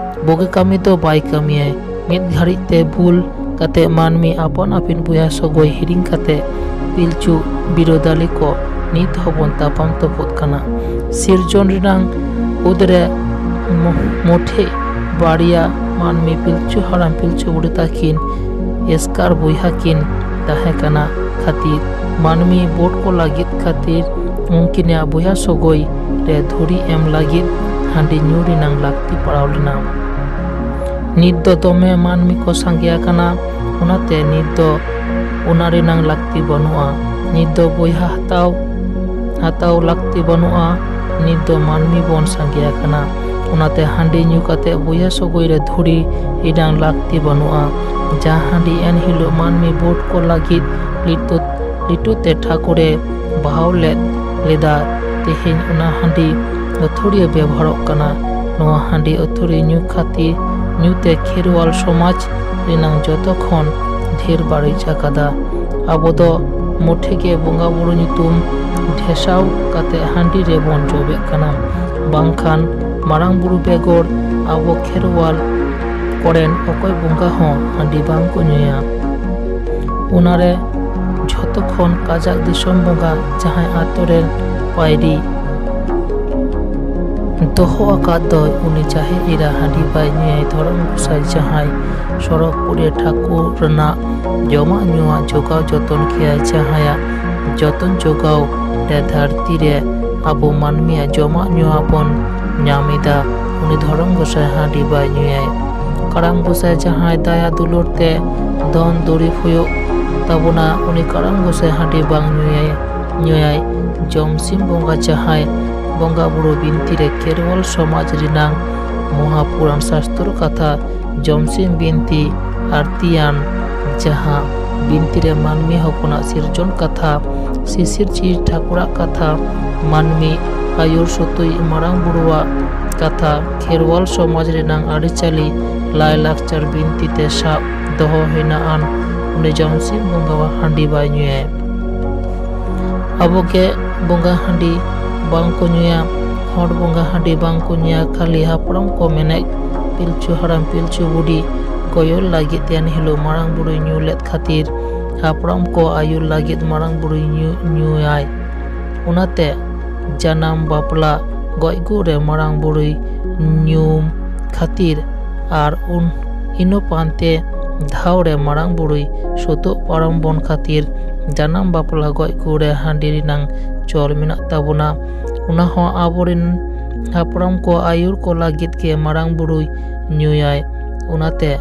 ᱵᱩᱜᱤ ᱠᱟᱹᱢᱤ ᱫᱚ ᱵᱟᱭ ᱠᱟᱹᱢᱤᱭᱟᱭ᱾ ᱢᱤᱫ ᱜᱷᱟᱹᱲᱤᱡ ᱛᱮ ᱵᱩᱞ ᱠᱟᱛᱮ ᱢᱟᱹᱱᱢᱤ ᱟᱯᱟᱱ ᱟᱹᱯᱤᱱ ᱵᱚᱭᱦᱟ ᱥᱚᱜᱚᱭ ᱦᱤᱲᱤᱧ ᱠᱟᱛᱮ ᱯᱤᱞᱪᱩ ᱵᱤᱨᱳᱫᱟᱞᱤ ᱠᱚ ᱱᱤᱛ ᱦᱚᱸᱵᱚᱱ ᱛᱟᱯᱟᱢ ᱛᱚᱯᱚᱫ ᱠᱟᱱᱟ᱾ ᱥᱤᱨᱡᱚᱱ ᱨᱮᱱᱟᱝ ᱩᱫᱽ ᱨᱮ ᱢᱚ-, ᱢᱚᱴᱷᱮ ᱵᱟᱨᱭᱟ ᱢᱟᱹᱱᱢᱤ ᱯᱤᱞᱪᱩ ᱦᱟᱲᱟᱢ ᱯᱤᱞᱪᱩ ᱵᱩᱰᱷᱤ ᱛᱟᱹᱠᱤᱱ ᱮᱥᱠᱟᱨ ᱵᱚᱭᱦᱟ ᱠᱤᱱ ᱛᱟᱦᱮᱸ ᱠᱟᱱᱟ ᱠᱷᱟᱹᱛᱤᱨ ᱢᱟᱹᱱᱢᱤ ᱵᱳᱴ ᱠᱚ ᱞᱟᱹᱜᱤᱫ ᱠᱷᱟᱹᱛᱤᱨ ᱩᱱᱠᱤᱱᱟᱜ ᱵᱚᱭᱦᱟ ᱥᱚᱜᱚᱭ ᱨᱮ ᱫᱷᱩᱲᱤ ᱮᱢ ᱞᱟᱹᱜᱤᱫ ᱦᱟᱺᱰᱤ ᱧᱩ ᱨᱮᱱᱟᱝ ᱞᱟᱹᱠᱛᱤ ᱯᱟᱲᱟᱣ ᱞᱮᱱᱟ᱾ ᱱᱤᱛ ᱫᱚ ᱫᱚᱢᱮ ᱢᱟᱹᱱᱢᱤ ᱠᱚ ᱥᱟᱸᱜᱮ ᱟᱠᱟᱱᱟ, ᱚᱱᱟᱛᱮ ᱱᱤᱛ ᱫᱚ ᱚᱱᱟ ᱨᱮᱱᱟᱝ ᱞᱟᱹᱠᱛᱤ ᱵᱟᱹᱱᱩᱜᱼᱟ᱾ ᱱᱤᱛ ᱫᱚ ᱵᱚᱭᱦᱟ ᱦᱟᱛᱟᱣ, ᱦᱟᱛᱟᱣ ᱞᱟᱹᱠᱛᱤ ᱵᱟᱹᱱᱩᱜᱼᱟ᱾ ᱱᱤᱛ ᱫᱚ ᱢᱟᱹᱱᱢᱤ ᱵᱚᱱ ᱥᱟᱸᱜᱮ ᱟᱠᱟᱱᱟ, ᱚᱱᱟᱛᱮ ᱦᱟᱺᱰᱤ ᱧᱩ ᱠᱟᱛᱮ ᱵᱚᱭᱦᱟ ᱥᱚᱜᱚᱭ ᱨᱮ ᱫᱷᱩᱲᱤ ᱨᱮᱱᱟᱝ ᱞᱟᱹᱠᱛᱤ ᱵᱟᱹᱱᱩᱜᱼᱟ᱾ ᱡᱟᱦᱟᱸ ᱦᱟᱺᱰᱤ ᱮᱱ ᱦᱤᱞᱳᱜ ᱢᱟᱹᱱᱢᱤ ᱵᱳᱴ ᱠᱚ ᱞᱟᱹᱜᱤᱫ ᱞᱤᱴᱩ, ᱞᱤᱴᱩ ᱛᱮ ᱴᱷᱟᱹᱠᱩᱨᱮ ᱵᱟᱦᱟᱣ ᱞᱮᱫ, ᱞᱮᱫᱟ, ᱛᱮᱦᱮᱧ ᱚᱱᱟ ᱦᱟᱺᱰᱤ ᱟᱹᱛᱷᱟᱹᱲᱤᱭᱟᱹ ᱵᱮᱵᱚᱦᱟᱨᱚᱜ ᱠᱟᱱᱟ᱾ ᱱᱚᱣᱟ ᱦᱟᱺᱰᱤ ᱟᱹᱛᱷᱟᱹᱲᱤ ᱧᱩ ᱠᱷᱟᱹᱛᱤᱨ, ᱧᱩᱛᱮ ᱠᱷᱮᱨᱣᱟᱞ ᱥᱚᱢᱟᱡᱽ ᱨᱮᱱᱟᱝ ᱡᱚᱛᱚ ᱠᱷᱚᱱ ᱰᱷᱮᱨ ᱵᱟᱹᱲᱤᱡ ᱟᱠᱟᱫᱟ᱾ ᱟᱵᱚ ᱫᱚ ᱢᱩᱴᱷᱤ ᱜᱮ ᱵᱚᱸᱜᱟ ᱵᱩᱨᱩ ᱧᱩᱛᱩᱢ ᱰᱷᱮᱥᱟᱣ ᱠᱟᱛᱮ ᱦᱟᱺᱰᱤ ᱨᱮᱵᱚᱱ ᱡᱚᱵᱮᱜ ᱠᱟᱱᱟ, ᱵᱟᱝᱠᱷᱟᱱ ᱢᱟᱨᱟᱝ ᱵᱩᱨᱩ ᱵᱮᱜᱚᱨ ᱟᱵᱚ ᱠᱷᱮᱨᱣᱟᱞ ᱠᱚᱨᱮᱱ ᱚᱠᱚᱭ ᱵᱚᱸᱜᱟ ᱦᱚᱸ ᱦᱟᱺᱰᱤ ᱵᱟᱝ ᱠᱚ ᱧᱩᱭᱟ᱾ ᱚᱱᱟᱨᱮ ᱡᱷᱚᱛᱚ ᱠᱷᱚᱱ ᱠᱟᱡᱟᱠ ᱫᱤᱥᱚᱢ ᱵᱚᱸᱜᱟ ᱡᱟᱦᱟᱸᱭ ᱟᱛᱳ ᱨᱮᱱ ᱯᱟᱹᱭᱨᱤ ᱫᱚᱦᱚ ᱟᱠᱟᱫ ᱫᱚᱭ, ᱩᱱᱤ ᱡᱟᱦᱮᱨ ᱮᱨᱟ ᱦᱟᱺᱰᱤ ᱵᱟᱭ ᱧᱩᱭᱟᱭ᱾ ᱫᱷᱚᱨᱚᱢ ᱜᱚᱸᱥᱟᱭ ᱡᱟᱦᱟᱸᱭ ᱥᱚᱲᱚᱠ ᱠᱩᱲᱤ ᱴᱷᱟᱹᱠᱩᱨ ᱨᱮᱱᱟᱜ ᱡᱚᱢᱟᱜ ᱧᱩᱣᱟᱜ ᱡᱚᱜᱟᱣ ᱡᱚᱛᱚᱱ ᱠᱮᱭᱟᱭ, ᱡᱟᱦᱟᱸᱭᱟᱜ ᱡᱚᱛᱚᱱ ᱡᱚᱜᱟᱣ ᱨᱮ ᱫᱷᱟᱹᱨᱛᱤ ᱨᱮ ᱟᱵᱚ ᱢᱟᱹᱱᱢᱤᱭᱟᱜ ᱡᱚᱢᱟᱜ ᱧᱩᱣᱟᱜ ᱵᱚᱱ ᱧᱟᱢ ᱮᱫᱟ, ᱩᱱᱤ ᱫᱷᱚᱨᱚᱢ ᱜᱚᱸᱥᱟᱭ ᱦᱟᱺᱰᱤ ᱵᱟᱭ ᱧᱩᱭᱟᱭ᱾ ᱠᱟᱨᱟᱢ ᱜᱚᱸᱥᱟᱭ ᱡᱟᱦᱟᱸᱭ ᱫᱟᱭᱟ ᱫᱩᱞᱟᱹᱲ ᱛᱮ ᱫᱷᱚᱱ ᱫᱩᱨᱤᱵᱽ ᱦᱩᱭᱩᱜ ᱛᱟᱵᱚᱱᱟ, ᱩᱱᱤ ᱠᱟᱨᱟᱢ ᱜᱚᱸᱥᱟᱭ ᱦᱟᱺᱰᱤ ᱵᱟᱝ ᱧᱩᱭᱟᱭ, ᱧᱩᱭᱟᱭ᱾ ᱡᱚᱢᱥᱤᱢ ᱵᱚᱸᱜᱟ ᱡᱟᱦᱟᱸᱭ ᱵᱚᱸᱜᱟ ᱵᱩᱨᱩ ᱵᱤᱱᱛᱤ ᱨᱮ ᱠᱷᱮᱨᱣᱟᱞ ᱥᱚᱢᱟᱡᱽ ᱨᱮᱱᱟᱝ ᱢᱚᱦᱟᱯᱩᱨᱟᱱ ᱥᱟᱥᱛᱨᱚ ᱠᱟᱛᱷᱟ ᱡᱚᱢᱥᱤᱢ ᱵᱤᱱᱛᱤ ᱟᱨᱛᱤᱭᱟᱱ, ᱡᱟᱦᱟᱸ ᱵᱤᱱᱛᱤ ᱨᱮ ᱢᱟᱹᱱᱢᱤ ᱦᱚᱯᱚᱱᱟᱜ ᱥᱤᱨᱡᱚᱱ ᱠᱟᱛᱷᱟ, ᱥᱤᱥᱤᱨ ᱪᱤᱨ ᱴᱷᱟᱹᱠᱩᱨᱟᱜ ᱠᱟᱛᱷᱟ, ᱢᱟᱹᱱᱢᱤ ᱟᱹᱭᱩᱨ ᱥᱩᱛᱩᱭ ᱢᱟᱨᱟᱝ ᱵᱩᱨᱩᱣᱟᱜ ᱠᱟᱛᱷᱟ, ᱠᱷᱮᱨᱣᱟᱞ ᱥᱚᱢᱟᱡᱽ ᱨᱮᱱᱟᱝ ᱟᱹᱨᱤᱪᱟᱹᱞᱤ, ᱞᱟᱭᱼᱞᱟᱠᱪᱟᱨ ᱵᱤᱱᱛᱤ ᱛᱮ ᱥᱟᱵ ᱫᱚᱦᱚ ᱦᱮᱱᱟᱜ ᱟᱱ, ᱩᱱᱤ ᱡᱚᱢᱥᱤᱢ ᱵᱚᱸᱜᱟᱣᱟᱜ ᱦᱟᱺᱰᱤ ᱵᱟᱭ ᱧᱩᱭᱟᱭ᱾ ᱟᱵᱚᱜᱮ ᱵᱚᱸᱜᱟ ᱦᱟᱺᱰᱤ ᱵᱟᱝ ᱠᱚ ᱧᱩᱭᱟ, ᱦᱚᱲ ᱵᱚᱸᱜᱟ ᱦᱟᱺᱰᱤ ᱵᱟᱝ ᱠᱚ ᱧᱩᱭᱟ, ᱠᱷᱟᱹᱞᱤ ᱦᱟᱯᱲᱟᱢ ᱠᱚ ᱢᱮᱱᱮᱫ ᱯᱤᱞᱪᱩ ᱦᱟᱲᱟᱢ ᱯᱤᱞᱪᱩ ᱵᱩᱰᱷᱤ ᱠᱚᱭᱚᱞ ᱞᱟᱹᱜᱤᱫ ᱛᱮ ᱮᱱᱦᱤᱞᱳᱜ ᱢᱟᱨᱟᱝ ᱵᱩᱨᱩᱭ ᱧᱩ ᱞᱮᱫ ᱠᱷᱟᱹᱛᱤᱨ ᱦᱟᱯᱲᱟᱢ ᱠᱚ ᱟᱹᱭᱩᱨ ᱞᱟᱹᱜᱤᱫ ᱢᱟᱨᱟᱝ ᱵᱩᱨᱩᱭ ᱧᱩ, ᱧᱩᱭᱟᱭ᱾ ᱚᱱᱟᱛᱮ ᱡᱟᱱᱟᱢ, ᱵᱟᱯᱞᱟ, ᱜᱚᱡ ᱜᱩᱨ ᱨᱮ ᱢᱟᱨᱟᱝ ᱵᱩᱨᱩᱭ ᱧᱩᱢ ᱠᱷᱟᱹᱛᱤᱨ ᱟᱨ ᱩᱱ ᱤᱱᱟᱹ ᱯᱟᱱᱛᱮ ᱫᱷᱟᱣ ᱨᱮ ᱢᱟᱨᱟᱝ ᱵᱩᱨᱩᱭ ᱥᱩᱛᱩᱜ ᱯᱟᱨᱚᱢ ᱵᱚᱱ ᱠᱷᱟᱹᱛᱤᱨ ᱡᱟᱱᱟᱢ, ᱵᱟᱯᱞᱟ, ᱜᱚᱡ ᱜᱩᱨ ᱨᱮ ᱦᱟᱺᱰᱤ ᱨᱮᱱᱟᱝ ᱪᱚᱞ ᱢᱮᱱᱟᱜ ᱛᱟᱵᱚᱱᱟ᱾ ᱚᱱᱟ ᱦᱚᱸ ᱟᱵᱚᱨᱮᱱ ᱦᱟᱯᱲᱟᱢ ᱠᱚ ᱟᱹᱭᱩᱨ ᱠᱚ ᱞᱟᱹᱜᱤᱫ ᱜᱮ ᱢᱟᱨᱟᱝ ᱵᱩᱨᱩᱭ ᱧᱩᱭᱟᱭ᱾ ᱚᱱᱟᱛᱮ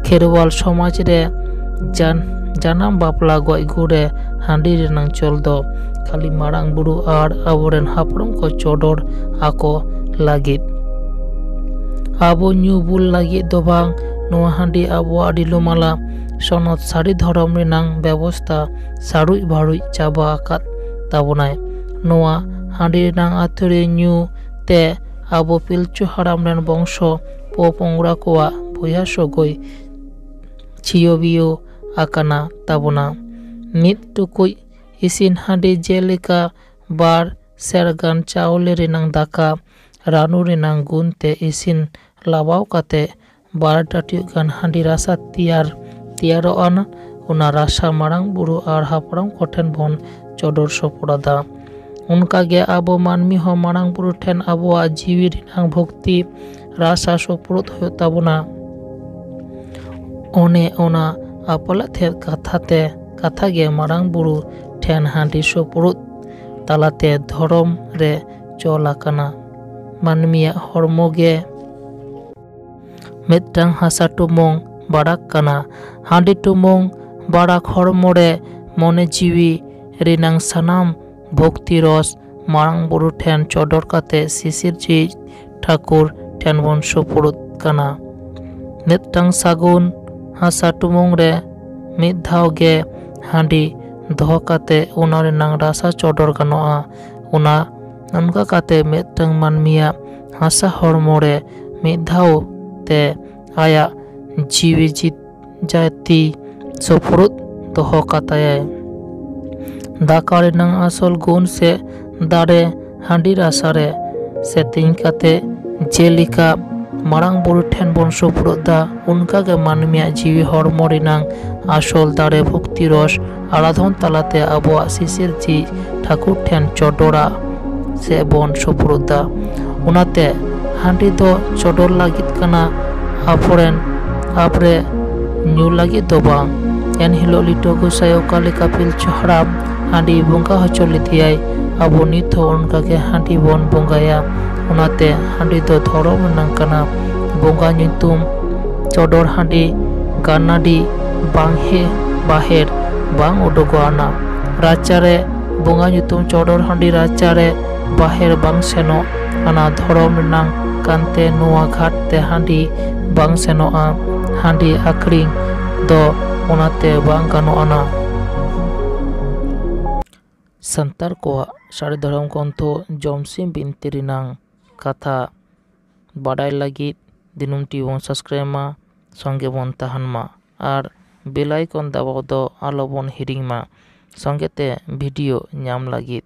ᱠᱷᱮᱨᱣᱟᱞ ᱥᱚᱢᱟᱡᱽ ᱨᱮ ᱡᱟᱱ-, ᱡᱟᱱᱟᱢ, ᱵᱟᱯᱞᱟ, ᱜᱚᱡ ᱜᱩᱨ ᱨᱮ ᱦᱟᱺᱰᱤ ᱨᱮᱱᱟᱝ ᱪᱚᱞ ᱫᱚ ᱠᱷᱟᱹᱞᱤ ᱢᱟᱨᱟᱝ ᱵᱩᱨᱩ ᱟᱨ ᱟᱵᱚᱨᱮᱱ ᱦᱟᱯᱲᱟᱢ ᱠᱚ ᱪᱚᱰᱚᱨ ᱟᱠᱚ ᱞᱟᱹᱜᱤᱫ᱾ ᱟᱵᱚ ᱧᱩ ᱵᱩᱞ ᱞᱟᱹᱜᱤᱫ ᱫᱚ ᱵᱟᱝ, ᱱᱚᱣᱟ ᱦᱟᱺᱰᱤ ᱟᱵᱚᱣᱟᱜ ᱨᱤᱞᱟᱹᱢᱟᱞᱟ ᱥᱚᱱᱚᱛ ᱥᱟᱹᱨᱤ ᱫᱷᱚᱨᱚᱢ ᱨᱮᱱᱟᱝ ᱵᱮᱵᱚᱥᱛᱟ ᱥᱟᱹᱨᱩᱡ ᱵᱷᱟᱹᱨᱩᱡ ᱪᱟᱵᱟ ᱟᱠᱟᱫ ᱛᱟᱵᱚᱱᱟᱭ᱾ ᱱᱚᱣᱟ ᱦᱟᱺᱰᱤ ᱨᱮᱱᱟᱝ ᱟᱹᱛᱷᱟᱹᱲᱤ ᱧᱩ ᱛᱮ ᱟᱵᱚ ᱯᱤᱞᱪᱩ ᱦᱟᱲᱟᱢ ᱨᱮᱱ ᱵᱚᱝᱥᱚ ᱯᱚᱯᱚᱝᱲᱟ ᱠᱚᱣᱟᱜ ᱵᱚᱭᱦᱟ ᱥᱚᱜᱚᱭ ᱪᱷᱤᱭᱟᱹᱣᱤᱭᱟᱹ ᱟᱠᱟᱱᱟ ᱛᱟᱵᱚᱱᱟ᱾ ᱢᱤᱫ ᱴᱩᱠᱩᱡ ᱤᱥᱤᱱ ᱦᱟᱺᱰᱤ ᱡᱮᱞᱮᱠᱟ ᱵᱟᱨ ᱥᱮᱨ ᱜᱟᱱ ᱪᱟᱣᱞᱮ ᱨᱮᱱᱟᱝ ᱫᱟᱠᱟ ᱨᱟᱹᱱᱩ ᱨᱮᱱᱟᱝ ᱜᱩᱱ ᱛᱮ ᱤᱥᱤᱱ ᱞᱟᱵᱟᱣ ᱠᱟᱛᱮ ᱵᱟᱨ ᱴᱟᱹᱴᱤᱭᱟᱹ ᱜᱟᱱ ᱦᱟᱺᱰᱤ ᱨᱟᱥᱟ ᱛᱮᱭᱟᱨ ᱛᱮᱭᱟᱨᱚᱜᱼᱟ᱾ ᱚᱱᱟ ᱨᱟᱥᱟ ᱢᱟᱨᱟᱝ ᱵᱩᱨᱩ ᱟᱨ ᱦᱟᱯᱲᱟᱢ ᱠᱚᱴᱷᱮᱱ ᱵᱚᱱ ᱪᱚᱰᱚᱨ ᱥᱚᱯᱚᱲᱟᱫᱟ᱾ ᱚᱱᱠᱟᱜᱮ ᱟᱵᱚ ᱢᱟᱹᱱᱢᱤ ᱦᱚᱸ ᱢᱟᱨᱟᱝ ᱵᱩᱨᱩ ᱴᱷᱮᱱ ᱟᱵᱚᱣᱟᱜ ᱡᱤᱣᱤ ᱨᱮᱱᱟᱜ ᱵᱷᱚᱠᱛᱤ ᱨᱟᱥᱟ ᱥᱚᱯᱩᱨᱩᱫ ᱦᱩᱭᱩᱜ ᱛᱟᱵᱚᱱᱟ᱾ ᱚᱱᱮ ᱚᱱᱟ ᱟᱯᱟᱞᱟᱛᱮᱫ ᱠᱟᱛᱷᱟ ᱛᱮ ᱠᱟᱛᱷᱟ ᱜᱮ ᱢᱟᱨᱟᱝ ᱵᱩᱨᱩ ᱴᱷᱮᱱ ᱦᱟᱺᱰᱤ ᱥᱚᱯᱩᱨᱩᱫ ᱛᱟᱞᱟᱛᱮ ᱫᱷᱚᱨᱚᱢ ᱨᱮ ᱪᱚᱞ ᱟᱠᱟᱱᱟ᱾ ᱢᱟᱹᱱᱢᱤᱭᱟᱜ ᱦᱚᱲᱢᱚ ᱜᱮ ᱢᱤᱫᱴᱟᱝ ᱦᱟᱥᱟ ᱴᱩᱢᱳᱝ ᱵᱟᱲᱟᱠ ᱠᱟᱱᱟ᱾ ᱦᱟᱺᱰᱤ ᱴᱩᱢᱳᱝ ᱵᱟᱲᱟᱠ ᱦᱚᱲᱢᱚ ᱨᱮ ᱢᱚᱱᱮ ᱡᱤᱣᱤ ᱨᱮᱱᱟᱝ ᱥᱟᱱᱟᱢ ᱵᱷᱚᱠᱛᱤ ᱨᱚᱥ ᱢᱟᱨᱟᱝ ᱵᱩᱨᱩ ᱴᱷᱮᱱ ᱪᱚᱰᱚᱨ ᱠᱟᱛᱮ ᱥᱤᱥᱤᱨ ᱡᱤᱣᱤ ᱴᱷᱟᱹᱠᱩᱨ ᱴᱷᱮᱱ ᱵᱚᱱ ᱥᱩᱯᱩᱨᱩᱫ ᱠᱟᱱᱟ᱾ ᱢᱤᱫᱴᱟᱝ ᱥᱟᱹᱜᱩᱱ ᱦᱟᱥᱟ ᱴᱩᱢᱳᱝ ᱨᱮ ᱢᱤᱫ ᱫᱷᱟᱣ ᱜᱮ ᱦᱟᱺᱰᱤ ᱫᱚᱦᱚ ᱠᱟᱛᱮ ᱚᱱᱟ ᱨᱮᱱᱟᱝ ᱨᱟᱥᱟ ᱪᱚᱰᱚᱨ ᱜᱟᱱᱚᱜᱼᱟ᱾ ᱚᱱᱟ ᱚᱱᱠᱟ ᱠᱟᱛᱮ ᱢᱤᱫᱴᱟᱝ ᱢᱟᱹᱱᱢᱤᱭᱟᱜ ᱦᱟᱥᱟ ᱦᱚᱲᱢᱚ ᱨᱮ ᱢᱤᱫ ᱫᱷᱟᱣ ᱛᱮ ᱟᱭᱟᱜ ᱡᱤᱣᱤ ᱡᱤᱛ ᱡᱟᱹᱛᱤ ᱥᱩᱯᱩᱨᱩᱫ ᱫᱚᱦᱚ ᱠᱟᱛᱟᱭᱟᱭ᱾ ᱫᱟᱠᱟ ᱨᱮᱱᱟᱝ ᱟᱥᱚᱞ ᱜᱩᱱ ᱥᱮ ᱫᱟᱲᱮ ᱦᱟᱺᱰᱤ ᱨᱟᱥᱟ ᱨᱮ ᱥᱮᱛᱮᱧ ᱠᱟᱛᱮ ᱡᱮᱞᱮᱠᱟ ᱢᱟᱨᱟᱝ ᱵᱩᱨᱩ ᱴᱷᱮᱱ ᱵᱚᱱ ᱥᱩᱯᱩᱨᱩᱫ ᱫᱟ, ᱚᱱᱠᱟᱜᱮ ᱢᱟᱹᱱᱢᱤᱭᱟᱜ ᱡᱤᱣᱤ ᱦᱚᱲᱢᱚ ᱨᱮᱱᱟᱝ ᱟᱥᱚᱞ ᱫᱟᱲᱮ ᱵᱷᱚᱠᱛᱤ ᱨᱚᱥ ᱟᱨᱟᱫᱷᱚᱱ ᱛᱟᱞᱟᱛᱮ ᱟᱵᱚᱣᱟᱜ ᱥᱤᱥᱤᱨ ᱡᱤ ᱴᱷᱟᱹᱠᱩᱨ ᱴᱷᱮᱱ ᱪᱚᱰᱚᱨᱟ ᱥᱮ ᱵᱚᱱ ᱥᱩᱯᱩᱨᱩᱫ ᱫᱟ᱾ ᱚᱱᱟᱛᱮ ᱦᱟᱺᱰᱤ ᱫᱚ ᱪᱚᱰᱚᱨ ᱞᱟᱹᱜᱤᱫ ᱠᱟᱱᱟ, ᱟᱵᱚᱨᱮᱱ ᱟᱯᱨᱮ ᱧᱩ ᱞᱟᱹᱜᱤᱫ ᱫᱚ ᱵᱟᱝ᱾ ᱮᱱᱦᱤᱞᱳᱜ ᱞᱤᱴᱟᱹ ᱜᱚᱸᱥᱟᱭ ᱚᱠᱟ ᱞᱮᱠᱟ ᱯᱤᱞᱪᱩ ᱦᱟᱲᱟᱢ ᱦᱟᱺᱰᱤ ᱵᱚᱸᱜᱟ ᱦᱚᱪᱚ ᱞᱮᱫᱮᱭᱟᱭ, ᱟᱵᱚ ᱱᱤᱛ ᱦᱚᱸ ᱚᱱᱠᱟᱜᱮ ᱦᱟᱺᱰᱤ ᱵᱚᱱ ᱵᱚᱸᱜᱟᱭᱟ᱾ ᱚᱱᱟᱛᱮ ᱦᱟᱺᱰᱤ ᱫᱚ ᱫᱷᱚᱨᱚᱢ ᱨᱮᱱᱟᱜ ᱠᱟᱱᱟ᱾ ᱵᱚᱸᱜᱟ ᱧᱩᱛᱩᱢ ᱪᱚᱰᱚᱨ ᱦᱟᱺᱰᱤ ᱜᱟᱱᱟᱰᱤ ᱵᱟᱝ ᱦᱮ ᱵᱟᱦᱮᱨ ᱵᱟᱝ ᱩᱰᱩᱠᱚᱜ ᱟᱱᱟ᱾ ᱨᱟᱪᱟᱨᱮ ᱵᱚᱸᱜᱟ ᱧᱩᱛᱩᱢ ᱪᱚᱰᱚᱨ ᱦᱟᱺᱰᱤ ᱨᱟᱪᱟᱨᱮ ᱵᱟᱦᱮᱨ ᱵᱟᱝ ᱥᱮᱱᱚᱜ ᱟᱱᱟ᱾ ᱫᱷᱚᱨᱚᱢ ᱨᱮᱱᱟᱜ ᱠᱟᱱᱛᱮ ᱱᱚᱣᱟ ᱜᱷᱟᱴ ᱛᱮ ᱦᱟᱺᱰᱤ ᱵᱟᱝ ᱥᱮᱱᱚᱜᱼᱟ᱾ ᱦᱟᱺᱰᱤ ᱟᱹᱠᱷᱨᱤᱧ ᱫᱚ ᱚᱱᱟᱛᱮ ᱵᱟᱝ ᱜᱟᱱᱚᱜ ᱟᱱᱟ᱾ ᱥᱟᱱᱛᱟᱲ ᱠᱚᱣᱟᱜ ᱥᱟᱹᱨᱤ ᱫᱷᱚᱨᱚᱢ ᱜᱨᱚᱱᱛᱷᱚ ᱡᱚᱢᱥᱤᱢ ᱵᱤᱱᱛᱤ ᱨᱮᱱᱟᱝ ᱠᱟᱛᱷᱟ ᱵᱟᱰᱟᱭ ᱞᱟᱹᱜᱤᱫ ᱫᱤᱱᱟᱹᱢ ᱴᱤ ᱵᱚᱱ subscribe ᱢᱟ, ᱥᱚᱸᱜᱮ ᱵᱚᱱ ᱛᱟᱦᱮᱱ ᱢᱟ ᱟᱨ bell icon ᱫᱟᱵᱟᱣ ᱫᱚ ᱟᱞᱚ ᱵᱚᱱ ᱦᱤᱲᱤᱧ ᱢᱟ᱾ ᱥᱚᱸᱜᱮ ᱛᱮ video ᱧᱟᱢ ᱞᱟᱹᱜᱤᱫ